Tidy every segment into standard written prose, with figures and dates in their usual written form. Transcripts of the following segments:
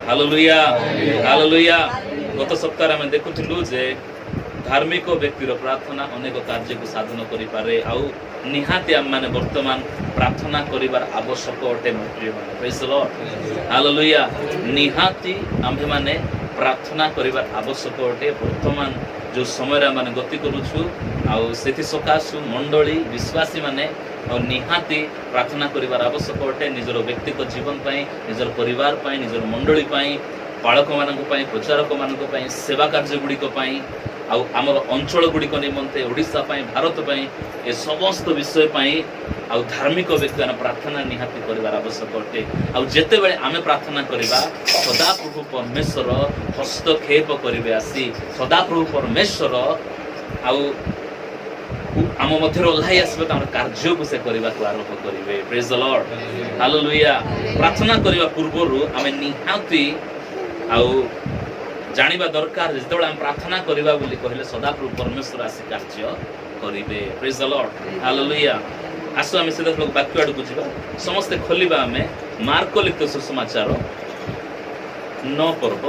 Hallelujah, hallelujah. ଗତ ସପ୍ତାହରେ ଆମେ ଦେଖୁଥିଲୁ ଯେ ଧାର୍ମିକ ବ୍ୟକ୍ତିର ପ୍ରାର୍ଥନା ଅନେକ କାର୍ଯ୍ୟକୁ ସାଧନ କରିପାରେ। ଆଉ ନିହାତି ଆମେମାନେ ବର୍ତ୍ତମାନ ପ୍ରାର୍ଥନା କରିବାର ଆବଶ୍ୟକ ଅଟେ, ମୋ ପ୍ରିୟମାନେ। Praise the Lord. Hallelujah. ନିହାତି ଆମ୍ଭେମାନେ ପ୍ରାର୍ଥନା କରିବାର ଆବଶ୍ୟକ ଅଟେ। ବର୍ତ୍ତମାନ ଯେଉଁ ସମୟରେ ଆମେ ଗତି କରୁଛୁ, ଆଉ ସେଥି ସକାଶୁ ମଣ୍ଡଳୀ ବିଶ୍ୱାସୀମାନେ ଆଉ ନିହାତି ପ୍ରାର୍ଥନା କରିବାର ଆବଶ୍ୟକ ଅଟେ, ନିଜର ବ୍ୟକ୍ତିଗତ ଜୀବନ ପାଇଁ, ନିଜର ପରିବାର ପାଇଁ, ନିଜର ମଣ୍ଡଳୀ ପାଇଁ, ପାଳକମାନଙ୍କ ପାଇଁ, ପ୍ରଚାରକମାନଙ୍କ ପାଇଁ, ସେବା କାର୍ଯ୍ୟ ଗୁଡ଼ିକ ପାଇଁ, ଆଉ ଆମର ଅଞ୍ଚଳ ଗୁଡ଼ିକ ନିମନ୍ତେ, ଓଡ଼ିଶା ପାଇଁ, ଭାରତ ପାଇଁ, ଏ ସମସ୍ତ ବିଷୟ ପାଇଁ। ଆଉ ଧାର୍ମିକ ବ୍ୟକ୍ତିମାନେ ପ୍ରାର୍ଥନା ନିହାତି କରିବାର ଆବଶ୍ୟକ ଅଟେ। ଆଉ ଯେତେବେଳେ ଆମେ ପ୍ରାର୍ଥନା କରିବା, ସଦାପ୍ରଭୁ ପରମେଶ୍ୱର ହସ୍ତକ୍ଷେପ କରିବେ ଆସି। ସଦାପ୍ରଭୁ ପରମେଶ୍ୱର ଆଉ ଆମ ମଧ୍ୟରେ ଓହ୍ଲାଇ ଆସିବେ, ତାଙ୍କର କାର୍ଯ୍ୟକୁ ସେ କରିବାକୁ ଆରମ୍ଭ କରିବେ। Praise the Lord. Hallelujah. ପ୍ରାର୍ଥନା କରିବା ପୂର୍ବରୁ ଆମେ ନିହାତି ଆଉ ଜାଣିବା ଦରକାର, ଯେତେବେଳେ ଆମେ ପ୍ରାର୍ଥନା କରିବା ବୋଲି କହିଲେ ସଦାପ୍ରଭୁ ପରମେଶ୍ୱର ଆସି କାର୍ଯ୍ୟ କରିବେ। Praise the Lord. Hallelujah. ଆସୁ, ଆମେ ସିଧାସଳଖ ବାକ୍ୟ ଆଡ଼କୁ ଯିବା। ସମସ୍ତେ ଖୋଲିବା ଆମେ ମାର୍କ ଲିଖିତ ସୁସମାଚାର 9 ପର୍ବ।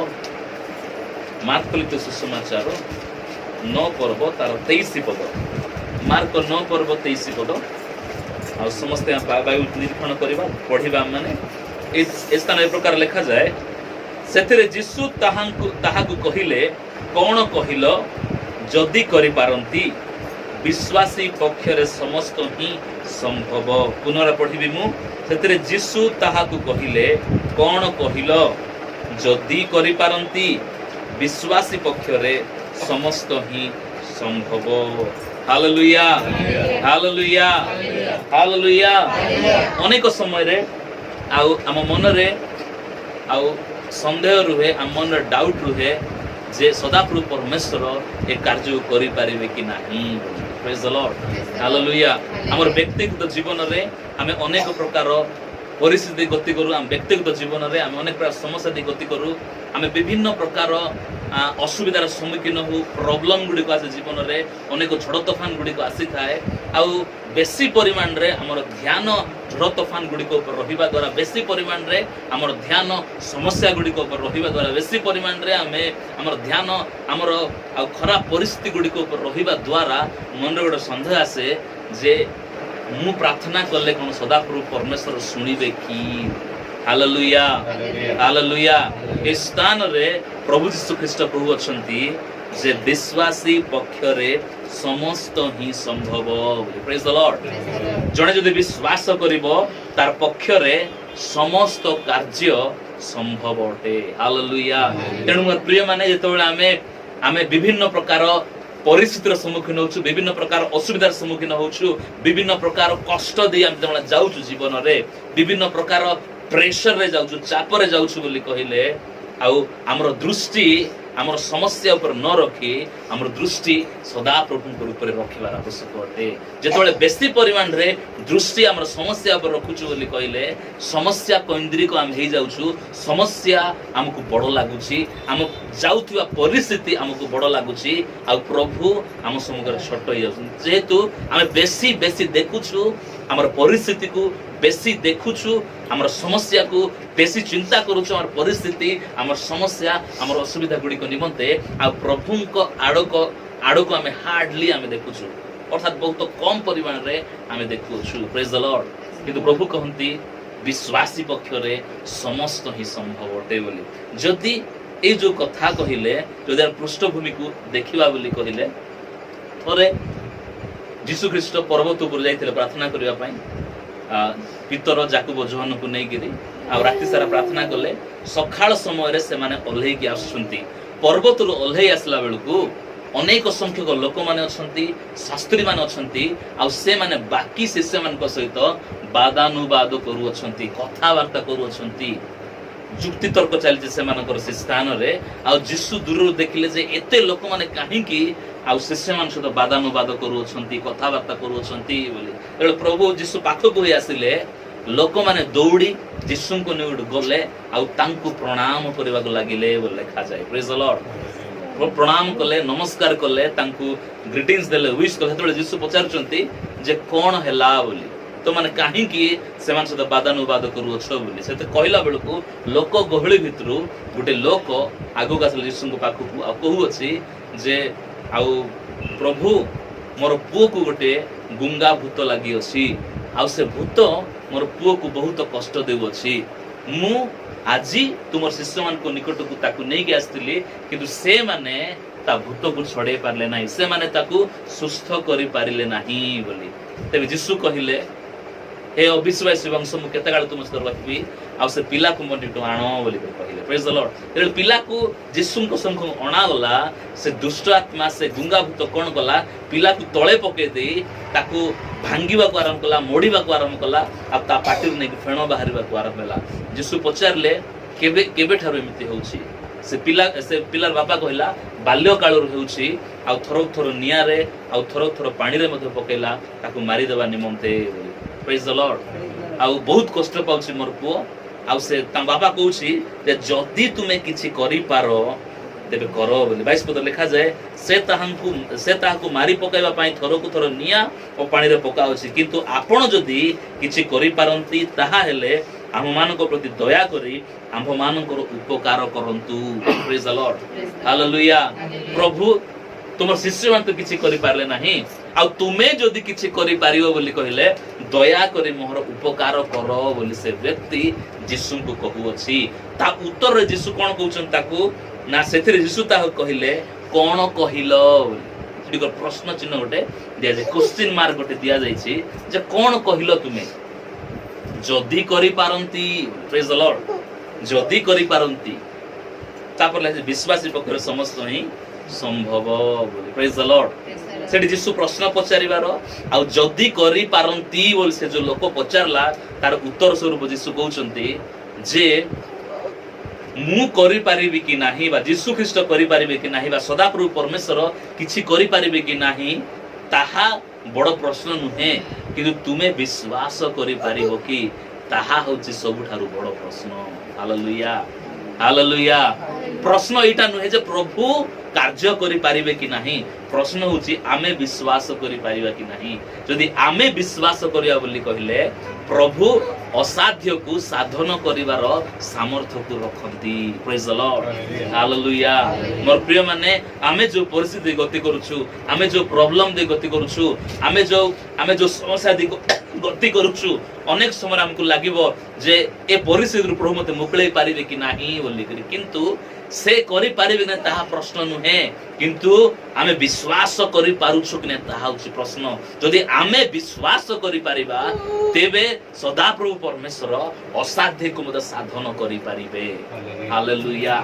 ମାର୍କ ଲିଖିତ ସୁସମାଚାର 9 ପର୍ବ, ତାର 23 ପଦ। ମାର୍କ 9 ପର୍ବ, 23 ପଦ। ଆଉ ସମସ୍ତେ ବାଇବଲ ନିରୀକ୍ଷଣ କରିବା, ପଢିବା ମାନେ ଏ ସ୍ଥାନ ଏ ପ୍ରକାର ଲେଖାଯାଏ, ସେଥିରେ ଯୀଶୁ ତାହାକୁ କହିଲେ, "କ'ଣ କହିଲ, ଯଦି କରିପାରନ୍ତି? ବିଶ୍ୱାସୀ ପକ୍ଷରେ ସମସ୍ତ ହିଁ ସମ୍ଭବ।" ପୁନରା ପଢିବି ମୁଁ। ସେଥିରେ ଯୀଶୁ ତାହାକୁ କହିଲେ, "କ'ଣ କହିଲ, ଯଦି କରିପାରନ୍ତି? ବିଶ୍ୱାସୀ ପକ୍ଷରେ ସମସ୍ତ ହିଁ ସମ୍ଭବ।" Hallelujah, hallelujah, hallelujah. ଅନେକ ସମୟରେ ଆଉ ଆମ ମନରେ ଆଉ ସନ୍ଦେହ ରୁହେ, ଆମ ମନରେ ଡାଉଟ୍ ରୁହେ ଯେ ସଦାପ୍ରଭୁ ପରମେଶ୍ୱର ଏ କାର୍ଯ୍ୟକୁ କରିପାରିବେ କି ନାହିଁ। Praise the Lord. Hallelujah. ଆମର ବ୍ୟକ୍ତିଗତ ଜୀବନରେ ଆମେ ଅନେକ ପ୍ରକାର ପରିସ୍ଥିତି ଗତି କରୁ। ଆମ ବ୍ୟକ୍ତିଗତ ଜୀବନରେ ଆମେ ଅନେକ ପ୍ରକାର ସମସ୍ୟା ଦେଇ ଗତି କରୁ। ଆମେ ବିଭିନ୍ନ ପ୍ରକାର ଅସୁବିଧାର ସମ୍ମୁଖୀନ ହଉ। ପ୍ରୋବ୍ଲେମ ଗୁଡ଼ିକ ଆସେ ଜୀବନରେ, ଅନେକ ଝଡ଼ ତୋଫାନ ଗୁଡ଼ିକ ଆସିଥାଏ। ଆଉ ବେଶୀ ପରିମାଣରେ ଆମର ଧ୍ୟାନ ଝଡ଼ ତୋଫାନ ଗୁଡ଼ିକ ଉପରେ ରହିବା ଦ୍ୱାରା, ବେଶୀ ପରିମାଣରେ ଆମର ଧ୍ୟାନ ସମସ୍ୟା ଗୁଡ଼ିକ ଉପରେ ରହିବା ଦ୍ୱାରା, ବେଶୀ ପରିମାଣରେ ଆମେ ଆମର ଧ୍ୟାନ ଆମର ଆଉ ଖରାପ ପରିସ୍ଥିତି ଗୁଡ଼ିକ ଉପରେ ରହିବା ଦ୍ୱାରା ମନରେ ଗୋଟେ ସନ୍ଦେହ ଆସେ ଯେ ମୁଁ ପ୍ରାର୍ଥନା କଲେ କ'ଣ ସଦାପ୍ରଭୁ ପରମେଶ୍ୱର ଶୁଣିବେ କି? Hallelujah, hallelujah. ଏ ସ୍ଥାନରେ ପ୍ରଭୁ ଯୀଶୁ ଖ୍ରୀଷ୍ଟ କହୁଅଛନ୍ତି ଯେ ବିଶ୍ୱାସୀ ପକ୍ଷରେ ସମସ୍ତ ହିଁ ସମ୍ଭବ ବୋଲି। Praise the Lord. ଜଣେ ଯଦି ବିଶ୍ୱାସ କରିବ, ତାର ପକ୍ଷରେ ସମସ୍ତ କାର୍ଯ୍ୟ ସମ୍ଭବ ଅଟେ। ହାଲେଲୁୟା। ତେଣୁ ମୋର ପ୍ରିୟମାନେ, ଯେତେବେଳେ ଆମେ ବିଭିନ୍ନ ପ୍ରକାର ପରିସ୍ଥିତିର ସମ୍ମୁଖୀନ ହଉଛୁ, ବିଭିନ୍ନ ପ୍ରକାର ଅସୁବିଧାର ସମ୍ମୁଖୀନ ହଉଛୁ, ବିଭିନ୍ନ ପ୍ରକାର କଷ୍ଟ ଦେଇ ଆମେ ଯେତେବେଳେ ଯାଉଛୁ ଜୀବନରେ, ବିଭିନ୍ନ ପ୍ରକାର ପ୍ରେସରରେ ଯାଉଛୁ, ଚାପରେ ଯାଉଛୁ ବୋଲି କହିଲେ, ଆଉ ଆମର ଦୃଷ୍ଟି ଆମର ସମସ୍ୟା ଉପରେ ନ ରଖି ଆମର ଦୃଷ୍ଟି ସଦାପ୍ରଭୁଙ୍କ ଉପରେ ରଖିବାର ଆବଶ୍ୟକ ଅଟେ। ଯେତେବେଳେ ବେଶୀ ପରିମାଣରେ ଦୃଷ୍ଟି ଆମର ସମସ୍ୟା ଉପରେ ରଖୁଛୁ ବୋଲି କହିଲେ, ସମସ୍ୟା କୈନ୍ଦ୍ରିକ ଆମେ ହେଇଯାଉଛୁ। ସମସ୍ୟା ଆମକୁ ବଡ଼ ଲାଗୁଛି, ଆମ ଯାଉଥିବା ପରିସ୍ଥିତି ଆମକୁ ବଡ଼ ଲାଗୁଛି, ଆଉ ପ୍ରଭୁ ଆମ ସମ୍ମୁଖରେ ଛୋଟ ହେଇଯାଉଛନ୍ତି। ଯେହେତୁ ଆମେ ବେଶୀ ବେଶୀ ଦେଖୁଛୁ ଆମର ପରିସ୍ଥିତିକୁ, ବେଶୀ ଦେଖୁଛୁ ଆମର ସମସ୍ୟାକୁ, ବେଶୀ ଚିନ୍ତା କରୁଛୁ ଆମର ପରିସ୍ଥିତି, ଆମର ସମସ୍ୟା, ଆମର ଅସୁବିଧା ଗୁଡ଼ିକ ନିମନ୍ତେ, ଆଉ ପ୍ରଭୁଙ୍କ ଆଡ଼କୁ ଆମେ ହାର୍ଡଲି ଆମେ ଦେଖୁଛୁ, ଅର୍ଥାତ୍ ବହୁତ କମ ପରିମାଣରେ ଆମେ ଦେଖୁଅଛୁ। Praise the Lord. କିନ୍ତୁ ପ୍ରଭୁ କହନ୍ତି, ବିଶ୍ୱାସୀ ପକ୍ଷରେ ସମସ୍ତ ହିଁ ସମ୍ଭବ ଅଟେ ବୋଲି। ଯଦି ଏଇ ଯୋଉ କଥା କହିଲେ, ଯଦି ଆମେ ପୃଷ୍ଠଭୂମିକୁ ଦେଖିବା ବୋଲି କହିଲେ, ଥରେ ଯୀଶୁ ଖ୍ରୀଷ୍ଟ ପର୍ବତ ଉପରେ ଯାଇଥିଲେ ପ୍ରାର୍ଥନା କରିବା ପାଇଁ, ପିତର, ଜାକୁବ, ଯୋହନକୁ ନେଇକିରି। ଆଉ ରାତି ସାରା ପ୍ରାର୍ଥନା କଲେ। ସକାଳ ସମୟରେ ସେମାନେ ଓହ୍ଲେଇକି ଆସୁଛନ୍ତି। ପର୍ବତରୁ ଓହ୍ଲେଇ ଆସିଲା ବେଳକୁ ଅନେକ ସଂଖ୍ୟକ ଲୋକମାନେ ଅଛନ୍ତି, ଶାସ୍ତ୍ରୀମାନେ ଅଛନ୍ତି, ଆଉ ସେମାନେ ବାକି ଶିଷ୍ୟମାନଙ୍କ ସହିତ ବାଦାନୁବାଦ କରୁଅଛନ୍ତି, କଥାବାର୍ତ୍ତା କରୁଅଛନ୍ତି, ଯୁକ୍ତିତର୍କ ଚାଲିଛି ସେମାନଙ୍କର ସେ ସ୍ଥାନରେ। ଆଉ ଯୀଶୁ ଦୂରରୁ ଦେଖିଲେ ଯେ ଏତେ ଲୋକମାନେ କାହିଁକି ଆଉ ଶିଷ୍ୟମାନଙ୍କ ସହିତ ବାଦାନୁବାଦ କରୁଅଛନ୍ତି, କଥାବାର୍ତ୍ତା କରୁଅଛନ୍ତି ବୋଲି। ଯେତେବେଳେ ପ୍ରଭୁ ଯୀଶୁ ପାଖକୁ ହୋଇ ଆସିଲେ, ଲୋକମାନେ ଦୌଡ଼ି ଯୀଶୁଙ୍କ ନିକଟକୁ ଗଲେ ଆଉ ତାଙ୍କୁ ପ୍ରଣାମ କରିବାକୁ ଲାଗିଲେ ବୋଲି ଲେଖାଯାଏ। Praise the Lord. ପ୍ରଣାମ କଲେ, ନମସ୍କାର କଲେ, ତାଙ୍କୁ ଗ୍ରିଟିଂସ ଦେଲେ, ୱିଶ କଲେ। ସେତେବେଳେ ଯୀଶୁ ପଚାରୁଛନ୍ତି ଯେ କଣ ହେଲା ବୋଲି। ତୁମମାନେ କାହିଁକି ସେମାନଙ୍କ ସହିତ ବାଦାନୁବାଦ କରୁଅଛ ବୋଲି। ସେତେ କହିଲା ବେଳକୁ ଲୋକ ଗହଳି ଭିତରୁ ଗୋଟେ ଲୋକ ଆଗକୁ ଆସିଲା ଯୀଶୁଙ୍କ ପାଖକୁ ଆଉ କହୁଅଛି ଯେ, ଆଉ ପ୍ରଭୁ, ମୋର ପୁଅକୁ ଗୋଟେ ଗୁଙ୍ଗା ଭୂତ ଲାଗିଅଛି ଆଉ ସେ ଭୂତ ମୋର ପୁଅକୁ ବହୁତ କଷ୍ଟ ଦେଉଅଛି। ମୁଁ ଆଜି ତୁମର ଶିଷ୍ୟମାନଙ୍କ ନିକଟକୁ ତାକୁ ନେଇକି ଆସିଥିଲି, କିନ୍ତୁ ସେମାନେ ତା ଭୂତକୁ ଛଡେଇ ପାରିଲେ ନାହିଁ, ସେମାନେ ତାକୁ ସୁସ୍ଥ କରିପାରିଲେ ନାହିଁ ବୋଲି। ତେବେ ଯୀଶୁ କହିଲେ, ହେ ଅବିଶ୍ୱାସୀ ବଂଶ, ମୁଁ କେତେ କାଳ ତୁମ ସହିତ ରହିବି? ଆଉ ସେ ପିଲାକୁ ମୋ ନିକଟକୁ ଆଣ ବୋଲି କହିଲେ। Praise the Lord. ଯେତେବେଳେ ପିଲାକୁ ଯୀଶୁଙ୍କ ସମ୍ମୁଖକୁ ଅଣାଗଲା, ସେ ଦୁଷ୍ଟ ଆତ୍ମା, ସେ ଗୁଙ୍ଗା ଭୂତ କଣ କଲା? ପିଲାକୁ ତଳେ ପକେଇ ଦେଇ ତାକୁ ଭାଙ୍ଗିବାକୁ ଆରମ୍ଭ କଲା, ମୋଡ଼ିବାକୁ ଆରମ୍ଭ କଲା ଆଉ ତା ପାଟିରୁ ନେଇକି ଫେଣ ବାହାରିବାକୁ ଆରମ୍ଭ ହେଲା। ଯୀଶୁ ପଚାରିଲେ, କେବେ କେବେଠାରୁ ଏମିତି ହେଉଛି? ସେ ପିଲାର ବାପା କହିଲା, ବାଲ୍ୟ କାଳରୁ ହେଉଛି ଆଉ ଥର ଥର ନିଆଁରେ ଆଉ ଥର ଥର ପାଣିରେ ମଧ୍ୟ ପକେଇଲା ତାକୁ ମାରିଦେବା ନିମନ୍ତେ ବୋଲି। Praise the Lord. ଆଉ ବହୁତ କଷ୍ଟ ପାଉଛି ମୋର ପୁଅ। ଆଉ ସେ ତାଙ୍କ ବାପା କହୁଛି ଯେ ଯଦି ତୁମେ କିଛି କରିପାର, ତେବେ କର ବୋଲି। 22 ପଦ ଲେଖାଯାଏ, ସେ ତାହାକୁ ମାରି ପକାଇବା ପାଇଁ ଥରକୁ ଥର ନିଆଁ ଓ ପାଣିରେ ପକାଉଛି, କିନ୍ତୁ ଆପଣ ଯଦି କିଛି କରିପାରନ୍ତି, ତାହା ହେଲେ ଆମ୍ଭମାନଙ୍କ ପ୍ରତି ଦୟା କରି ଆମ୍ଭମାନଙ୍କର ଉପକାର କରନ୍ତୁ। Praise the Lord. Hallelujah. ପ୍ରଭୁ, ତୁମର ଶିଷ୍ୟମାନେ ତ କିଛି କରିପାରିଲେ ନାହିଁ, ଆଉ ତୁମେ ଯଦି କିଛି କରିପାରିବ ବୋଲି କହିଲେ, ଦୟାକରି ମୋହର ଉପକାର କର ବୋଲି ସେ ବ୍ୟକ୍ତି ଯୀଶୁଙ୍କୁ କହୁଅଛି। ତା ଉତ୍ତରରେ ଯୀଶୁ କଣ କହୁଛନ୍ତି ତାକୁ ନା, ସେଥିରେ ଯୀଶୁ ତାହାକୁ କହିଲେ, କଣ କହିଲ ବୋଲି। ସେଠି ଏକ ପ୍ରଶ୍ନ ଚିହ୍ନ ଗୋଟେ ଦିଆଯାଏ, କୋଶ୍ଚିନ୍ ମାର୍କ ଗୋଟେ ଦିଆଯାଇଛି ଯେ କଣ କହିଲ ତୁମେ? ଯଦି କରିପାରନ୍ତି। Praise the Lord. ଯଦି କରିପାରନ୍ତି। ତାପରେ ଲେଖା ଅଛି, ବିଶ୍ୱାସୀ ପକ୍ଷରେ ସମସ୍ତ ହିଁ ସମ୍ଭବ ବୋଲି। Praise the Lord. ସେଠି ଯୀଶୁ ପ୍ରଶ୍ନ ପଚାରିବାର ଆଉ ଯଦି କରିପାରନ୍ତି ବୋଲି ସେ ଯୋଉ ଲୋକ ପଚାରିଲା, ତାର ଉତ୍ତର ସ୍ୱରୂପ ଯୀଶୁ କହୁଛନ୍ତି ଯେ ମୁଁ କରିପାରିବି କି ନାହିଁ ବା ଯୀଶୁ ଖ୍ରୀଷ୍ଟ କରିପାରିବେ କି ନାହିଁ ବା ସଦାପ୍ରଭୁ ପରମେଶ୍ୱର କିଛି କରିପାରିବେ କି ନାହିଁ, ତାହା ବଡ଼ ପ୍ରଶ୍ନ ନୁହେଁ, କିନ୍ତୁ ତୁମେ ବିଶ୍ୱାସ କରିପାରିବ କି, ତାହା ହଉଛି ସବୁଠାରୁ ବଡ଼ ପ୍ରଶ୍ନ। Hallelujah, hallelujah. ପ୍ରଶ୍ନ ଏଇଟା ନୁହେଁ ଯେ ପ୍ରଭୁ କାର୍ଯ୍ୟ କରିପାରିବେ କି ନାହିଁ। ପ୍ରଶ୍ନ ହଉଛି ଆମେ ବିଶ୍ୱାସ କରିପାରିବା କି ନାହିଁ। ଯଦି ଆମେ ବିଶ୍ୱାସ କରିବା ବୋଲି କହିଲେ, ପ୍ରଭୁ ଅସାଧ୍ୟକୁ ସାଧନ କରିବାର ସାମର୍ଥ୍ୟକୁ ରଖନ୍ତି। Praise the Lord. Hallelujah. ମୋର ପ୍ରିୟମାନେ, ଆମେ ଯୋଉ ପରିସ୍ଥିତି ଗତି କରୁଛୁ, ଆମେ ଯୋଉ ପ୍ରୋବ୍ଲେମ ଦେଇ ଗତି କରୁଛୁ, ଆମେ ଯୋଉ ସମସ୍ୟା ଦେଇ ଗତି କରୁଛୁ, ଅନେକ ସମୟରେ ଆମକୁ ଲାଗିବ ଯେ ଏ ପରିସ୍ଥିତିରୁ ପ୍ରଭୁ ମତେ ମୁକୁଳେଇ ପାରିବେ କି ନାହିଁ ବୋଲିକରି। କିନ୍ତୁ ସେ କରିପାରିବେ ନା ତାହା ପ୍ରଶ୍ନ ନୁହେଁ, କିନ୍ତୁ ଆମେ ବିଶ୍ୱାସ କରିପାରୁଛୁ କି ନାହିଁ, ତାହା ହଉଛି ପ୍ରଶ୍ନ। ଯଦି ଆମେ ବିଶ୍ୱାସ କରିପାରିବା, ତେବେ ସଦାପ୍ରଭୁ ପରମେଶ୍ୱର ଅସାଧ୍ୟକୁ ମଧ୍ୟ ସାଧନ କରିପାରିବେ। Hallelujah,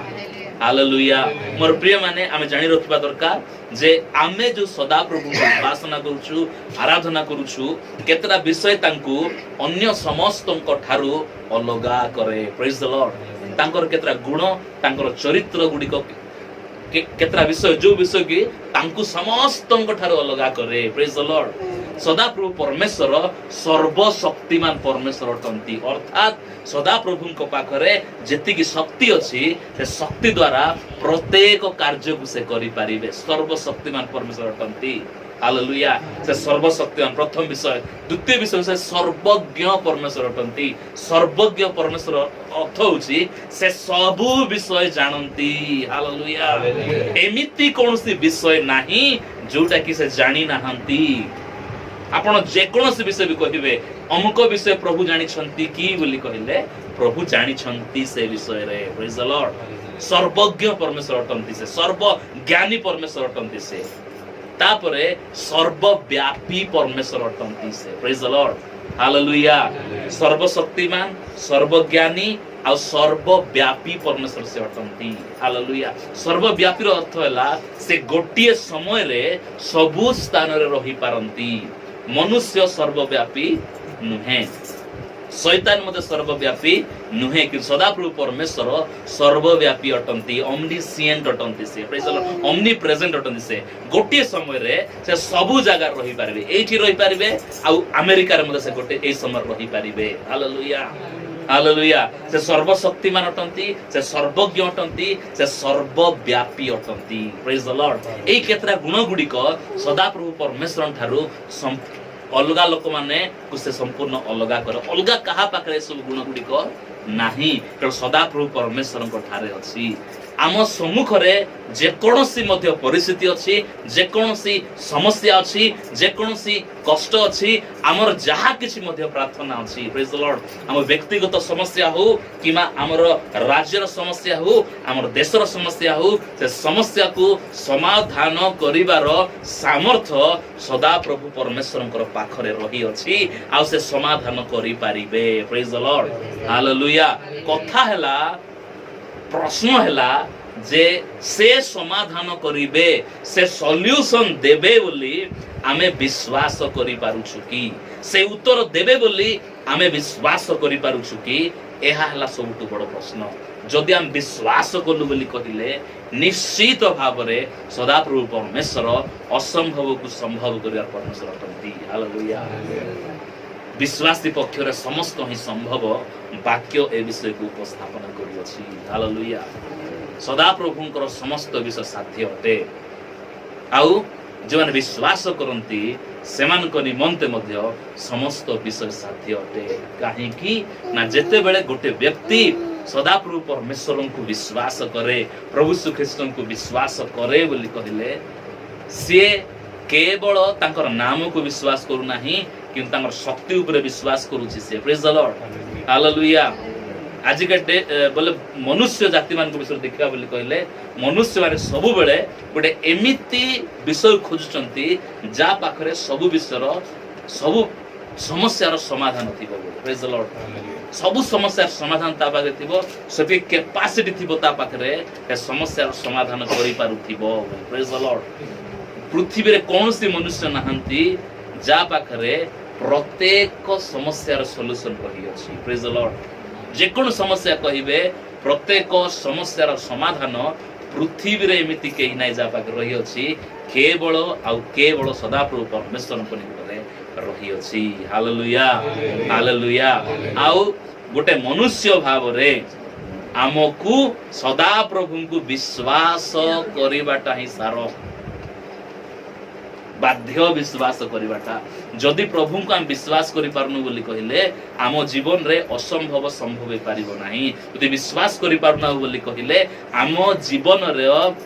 hallelujah. ମୋର ପ୍ରିୟମାନେ, ଆମେ ଜାଣି ରଖିବା ଦରକାର ଯେ ଆମେ ଯୋଉ ସଦାପ୍ରଭୁଙ୍କୁ ଉପାସନା କରୁଛୁ, ଆରାଧନା କରୁଛୁ, କେତେଟା ବିଷୟ ତାଙ୍କୁ ଅନ୍ୟ ସମସ୍ତଙ୍କ ଠାରୁ ଅଲଗା କରେ। Praise the Lord. ତାଙ୍କର କେତେଟା ଗୁଣ, ତାଙ୍କର ଚରିତ୍ର ଗୁଡ଼ିକ, କେତେଟା ବିଷୟ, ଯୋଉ ବିଷୟ କି ତାଙ୍କୁ ସମସ୍ତଙ୍କ ଠାରୁ ଅଲଗା କରେ। Praise the Lord. ସଦାପ୍ରଭୁ ପରମେଶ୍ୱର ସର୍ବଶକ୍ତିମାନ ପରମେଶ୍ୱର ଅଟନ୍ତି। ଅର୍ଥାତ୍ ସଦାପ୍ରଭୁଙ୍କ ପାଖରେ ଯେତିକି ଶକ୍ତି ଅଛି, ସେ ଶକ୍ତି ଦ୍ୱାରା ପ୍ରତ୍ୟେକ କାର୍ଯ୍ୟକୁ ସେ କରିପାରିବେ। ସର୍ବଶକ୍ତିମାନ ପରମେଶ୍ୱର ଅଟନ୍ତି। ହାଲେଲୁୟା। ସେ ସର୍ବଶକ୍ତିମାନ, ପ୍ରଥମ ବିଷୟ। ଦ୍ୱିତୀୟ ବିଷୟ, ସେ ସର୍ବଜ୍ଞ ପରମେଶ୍ୱର ଅଟନ୍ତି। ସର୍ବଜ୍ଞ ପରମେଶ୍ୱର ଅର୍ଥ ହଉଛି ସେ ସବୁ ବିଷୟ ଜାଣନ୍ତି। ହାଲେଲୁୟା। ଏମିତି କୌଣସି ବିଷୟ ନାହିଁ ଯୋଉଟା କି ସେ ଜାଣି ନାହାନ୍ତି। ଆପଣ ଯେକୌଣସି ବିଷୟ ବି କହିବେ, ଅମୁକ ବିଷୟ ପ୍ରଭୁ ଜାଣିଛନ୍ତି କି ବୋଲି କହିଲେ, ପ୍ରଭୁ ଜାଣିଛନ୍ତି ସେ ବିଷୟରେ। Praise the Lord. ସର୍ବଜ୍ଞ ପରମେଶ୍ୱର ଅଟନ୍ତି ସେ, ସର୍ବଜ୍ଞାନୀ ପରମେଶ୍ୱର ଅଟନ୍ତି ସେ। ତାପରେ ସର୍ବବ୍ୟାପୀ ପରମେଶ୍ୱର ଅଟନ୍ତି ସେ। Praise the Lord. Hallelujah. ସର୍ବଶକ୍ତିମାନ, ସର୍ବଜ୍ଞାନୀ ଆଉ ସର୍ବବ୍ୟାପୀ ପରମେଶ୍ୱର ସେ ଅଟନ୍ତି। ହାଲେଲୁୟା। ସର୍ବବ୍ୟାପୀର ଅର୍ଥ ହେଲା ସେ ଗୋଟିଏ ସମୟରେ ସବୁ ସ୍ଥାନରେ ରହିପାରନ୍ତି। ମନୁଷ୍ୟ ସର୍ବବ୍ୟାପୀ ନୁହେଁ, ଶୈତାନ ମଧ୍ୟ ସର୍ବବ୍ୟାପୀ ନୁହେଁ, କିନ୍ତୁ ସଦାପ୍ରଭୁ ପରମେଶ୍ୱର ସର୍ବବ୍ୟାପୀ ଅଟନ୍ତି। ଅମ୍ନିସିଏଣ୍ଟ ଅଟନ୍ତି ସେ। ଅମ୍ନି ପ୍ରେଜେଣ୍ଟ ଅଟନ୍ତି ସେ। ଗୋଟିଏ ସମୟରେ ସେ ସବୁ ଜାଗାରେ ରହିପାରିବେ। ଏଇଠି ରହିପାରିବେ ଆଉ ଆମେରିକାରେ ମଧ୍ୟ ସେ ଗୋଟେ ଏଇ ସମୟରେ ରହିପାରିବେ। Hallelujah, hallelujah. ସେ ସର୍ବଶକ୍ତିମାନ ଅଟନ୍ତି, ସେ ସର୍ବଜ୍ଞ ଅଟନ୍ତି, ସେ ସର୍ବବ୍ୟାପୀ ଅଟନ୍ତି। Praise the Lord. ଏଇ କେତେଟା ଗୁଣ ଗୁଡ଼ିକ ସଦାପ୍ରଭୁ ପରମେଶ୍ୱରଙ୍କ ଠାରୁ ଅଲଗା ଲୋକମାନେ ସେ ସମ୍ପୂର୍ଣ୍ଣ ଅଲଗା କରେ। ଅଲଗା କାହା ପାଖରେ ଏସବୁ ଗୁଣ ଗୁଡ଼ିକ ନାହିଁ, କେବଳ ସଦାପ୍ରଭୁ ପରମେଶ୍ୱରଙ୍କ ଠାରେ ଅଛି। ଆମ ସମ୍ମୁଖରେ ଯେକୌଣସି ମଧ୍ୟ ପରିସ୍ଥିତି ଅଛି, ଯେକୌଣସି ସମସ୍ୟା ଅଛି, ଯେକୌଣସି କଷ୍ଟ ଅଛି, ଆମର ଯାହା କିଛି ମଧ୍ୟ ପ୍ରାର୍ଥନା ଅଛି, ପ୍ରେଜ ଲର୍ଡ, ଆମ ବ୍ୟକ୍ତିଗତ ସମସ୍ୟା ହଉ କିମ୍ବା ଆମର ରାଜ୍ୟର ସମସ୍ୟା ହଉ, ଆମର ଦେଶର ସମସ୍ୟା ହଉ, ସେ ସମସ୍ୟାକୁ ସମାଧାନ କରିବାର ସାମର୍ଥ୍ୟ ସଦାପ୍ରଭୁ ପରମେଶ୍ୱରଙ୍କର ପାଖରେ ରହିଅଛି ଆଉ ସେ ସମାଧାନ କରିପାରିବେ। Praise Lord, hallelujah. କଥା ହେଲା, ପ୍ରଶ୍ନ ହେଲା ଯେ ସେ ସମାଧାନ କରିବେ, ସେ ସଲ୍ୟୁସନ ଦେବେ ବୋଲି ଆମେ ବିଶ୍ୱାସ କରିପାରୁଛୁ କି? ସେ ଉତ୍ତର ଦେବେ ବୋଲି ଆମେ ବିଶ୍ୱାସ କରିପାରୁଛୁ କି? ଏହା ହେଲା ସବୁଠୁ ବଡ଼ ପ୍ରଶ୍ନ। ଯଦି ଆମେ ବିଶ୍ୱାସ କଲୁ ବୋଲି କହିଲେ, ନିଶ୍ଚିତ ଭାବରେ ସଦାପ୍ରଭୁ ପରମେଶ୍ୱର ଅସମ୍ଭବକୁ ସମ୍ଭବ କରିବାର ପରମେଶ୍ୱର ଅଟନ୍ତି। ହାଲେଲୁୟା। ବିଶ୍ୱାସୀ ପକ୍ଷରେ ସମସ୍ତ ହିଁ ସମ୍ଭବ। ବାକ୍ୟ ଏ ବିଷୟକୁ ଉପସ୍ଥାପନା କରୁଅଛି। ହାଲେଲୁୟା। ସଦାପ୍ରଭୁଙ୍କର ସମସ୍ତ ବିଷୟ ସାଧ୍ୟ ଅଟେ ଆଉ ଯେଉଁମାନେ ବିଶ୍ୱାସ କରନ୍ତି, ସେମାନଙ୍କ ନିମନ୍ତେ ମଧ୍ୟ ସମସ୍ତ ବିଷୟ ସାଧ୍ୟ ଅଟେ। କାହିଁକି ନା ଯେତେବେଳେ ଗୋଟେ ବ୍ୟକ୍ତି ସଦାପ୍ରଭୁ ପରମେଶ୍ୱରଙ୍କୁ ବିଶ୍ୱାସ କରେ, ପ୍ରଭୁ ଖ୍ରୀଷ୍ଟଙ୍କୁ ବିଶ୍ୱାସ କରେ ବୋଲି କହିଲେ, ସିଏ କେବଳ ତାଙ୍କର ନାମକୁ ବିଶ୍ୱାସ କରୁନାହିଁ, କିନ୍ତୁ ତାଙ୍କର ଶକ୍ତି ଉପରେ ବିଶ୍ୱାସ କରୁଛି ସିଏ। ପ୍ରେଜ ଦ ଲର୍ଡ, ହାଲେଲୁୟା। ଆଜିକା ଡେ ବୋଲେ ମନୁଷ୍ୟ ଜାତିମାନଙ୍କ ବିଷୟରେ ଦେଖିବା ବୋଲି କହିଲେ, ମନୁଷ୍ୟମାନେ ସବୁବେଳେ ଗୋଟେ ଏମିତି ବିଷୟ ଖୋଜୁଛନ୍ତି, ଯାହା ପାଖରେ ସବୁ ବିଷୟର, ସବୁ ସମସ୍ୟାର ସମାଧାନ ଥିବ ବୋଲି। ପ୍ରେଜ ଦ ଲର୍ଡ। ସବୁ ସମସ୍ୟାର ସମାଧାନ ତା ପାଖରେ ଥିବ, ସେତିକି କେପାସିଟି ଥିବ ତା ପାଖରେ, ସେ ସମସ୍ୟାର ସମାଧାନ କରିପାରୁଥିବ ବୋଲି। ପ୍ରେଜ ଦ ଲର୍ଡ। ପୃଥିବୀରେ କୌଣସି ମନୁଷ୍ୟ ନାହାନ୍ତି, ଯାହା ପାଖରେ ପ୍ରତ୍ୟେକ ସମସ୍ୟାର ସଲ୍ୟୁସନ ରହିଅଛି। ପ୍ରେଜ ଦ ଲର୍ଡ। ଯେକୌଣସି ସମସ୍ୟା କହିବେ, ପ୍ରତ୍ୟେକ ସମସ୍ୟାର ସମାଧାନ ପୃଥିବୀରେ ଏମିତି କେହି ନାହିଁ ଯାହା ପାଖରେ ରହିଅଛି। କେବଳ ଆଉ କେବଳ ସଦାପ୍ରଭୁ ପରମେଶ୍ୱରଙ୍କ ନିକଟରେ ରହିଅଛି। Hallelujah, hallelujah. ଆଉ ଗୋଟେ ମନୁଷ୍ୟ ଭାବରେ ଆମକୁ ସଦାପ୍ରଭୁଙ୍କୁ ବିଶ୍ୱାସ କରିବାଟା ହିଁ ସାର ବାଧ୍ୟ ବିଶ୍ୱାସ କରିବାଟା। ଯଦି ପ୍ରଭୁଙ୍କୁ ଆମେ ବିଶ୍ୱାସ କରିପାରୁନୁ ବୋଲି କହିଲେ, ଆମ ଜୀବନରେ ଅସମ୍ଭବ ସମ୍ଭବ ହେଇପାରିବ ନାହିଁ। ଯଦି ବିଶ୍ୱାସ କରିପାରୁନାହୁଁ ବୋଲି କହିଲେ, ଆମ ଜୀବନର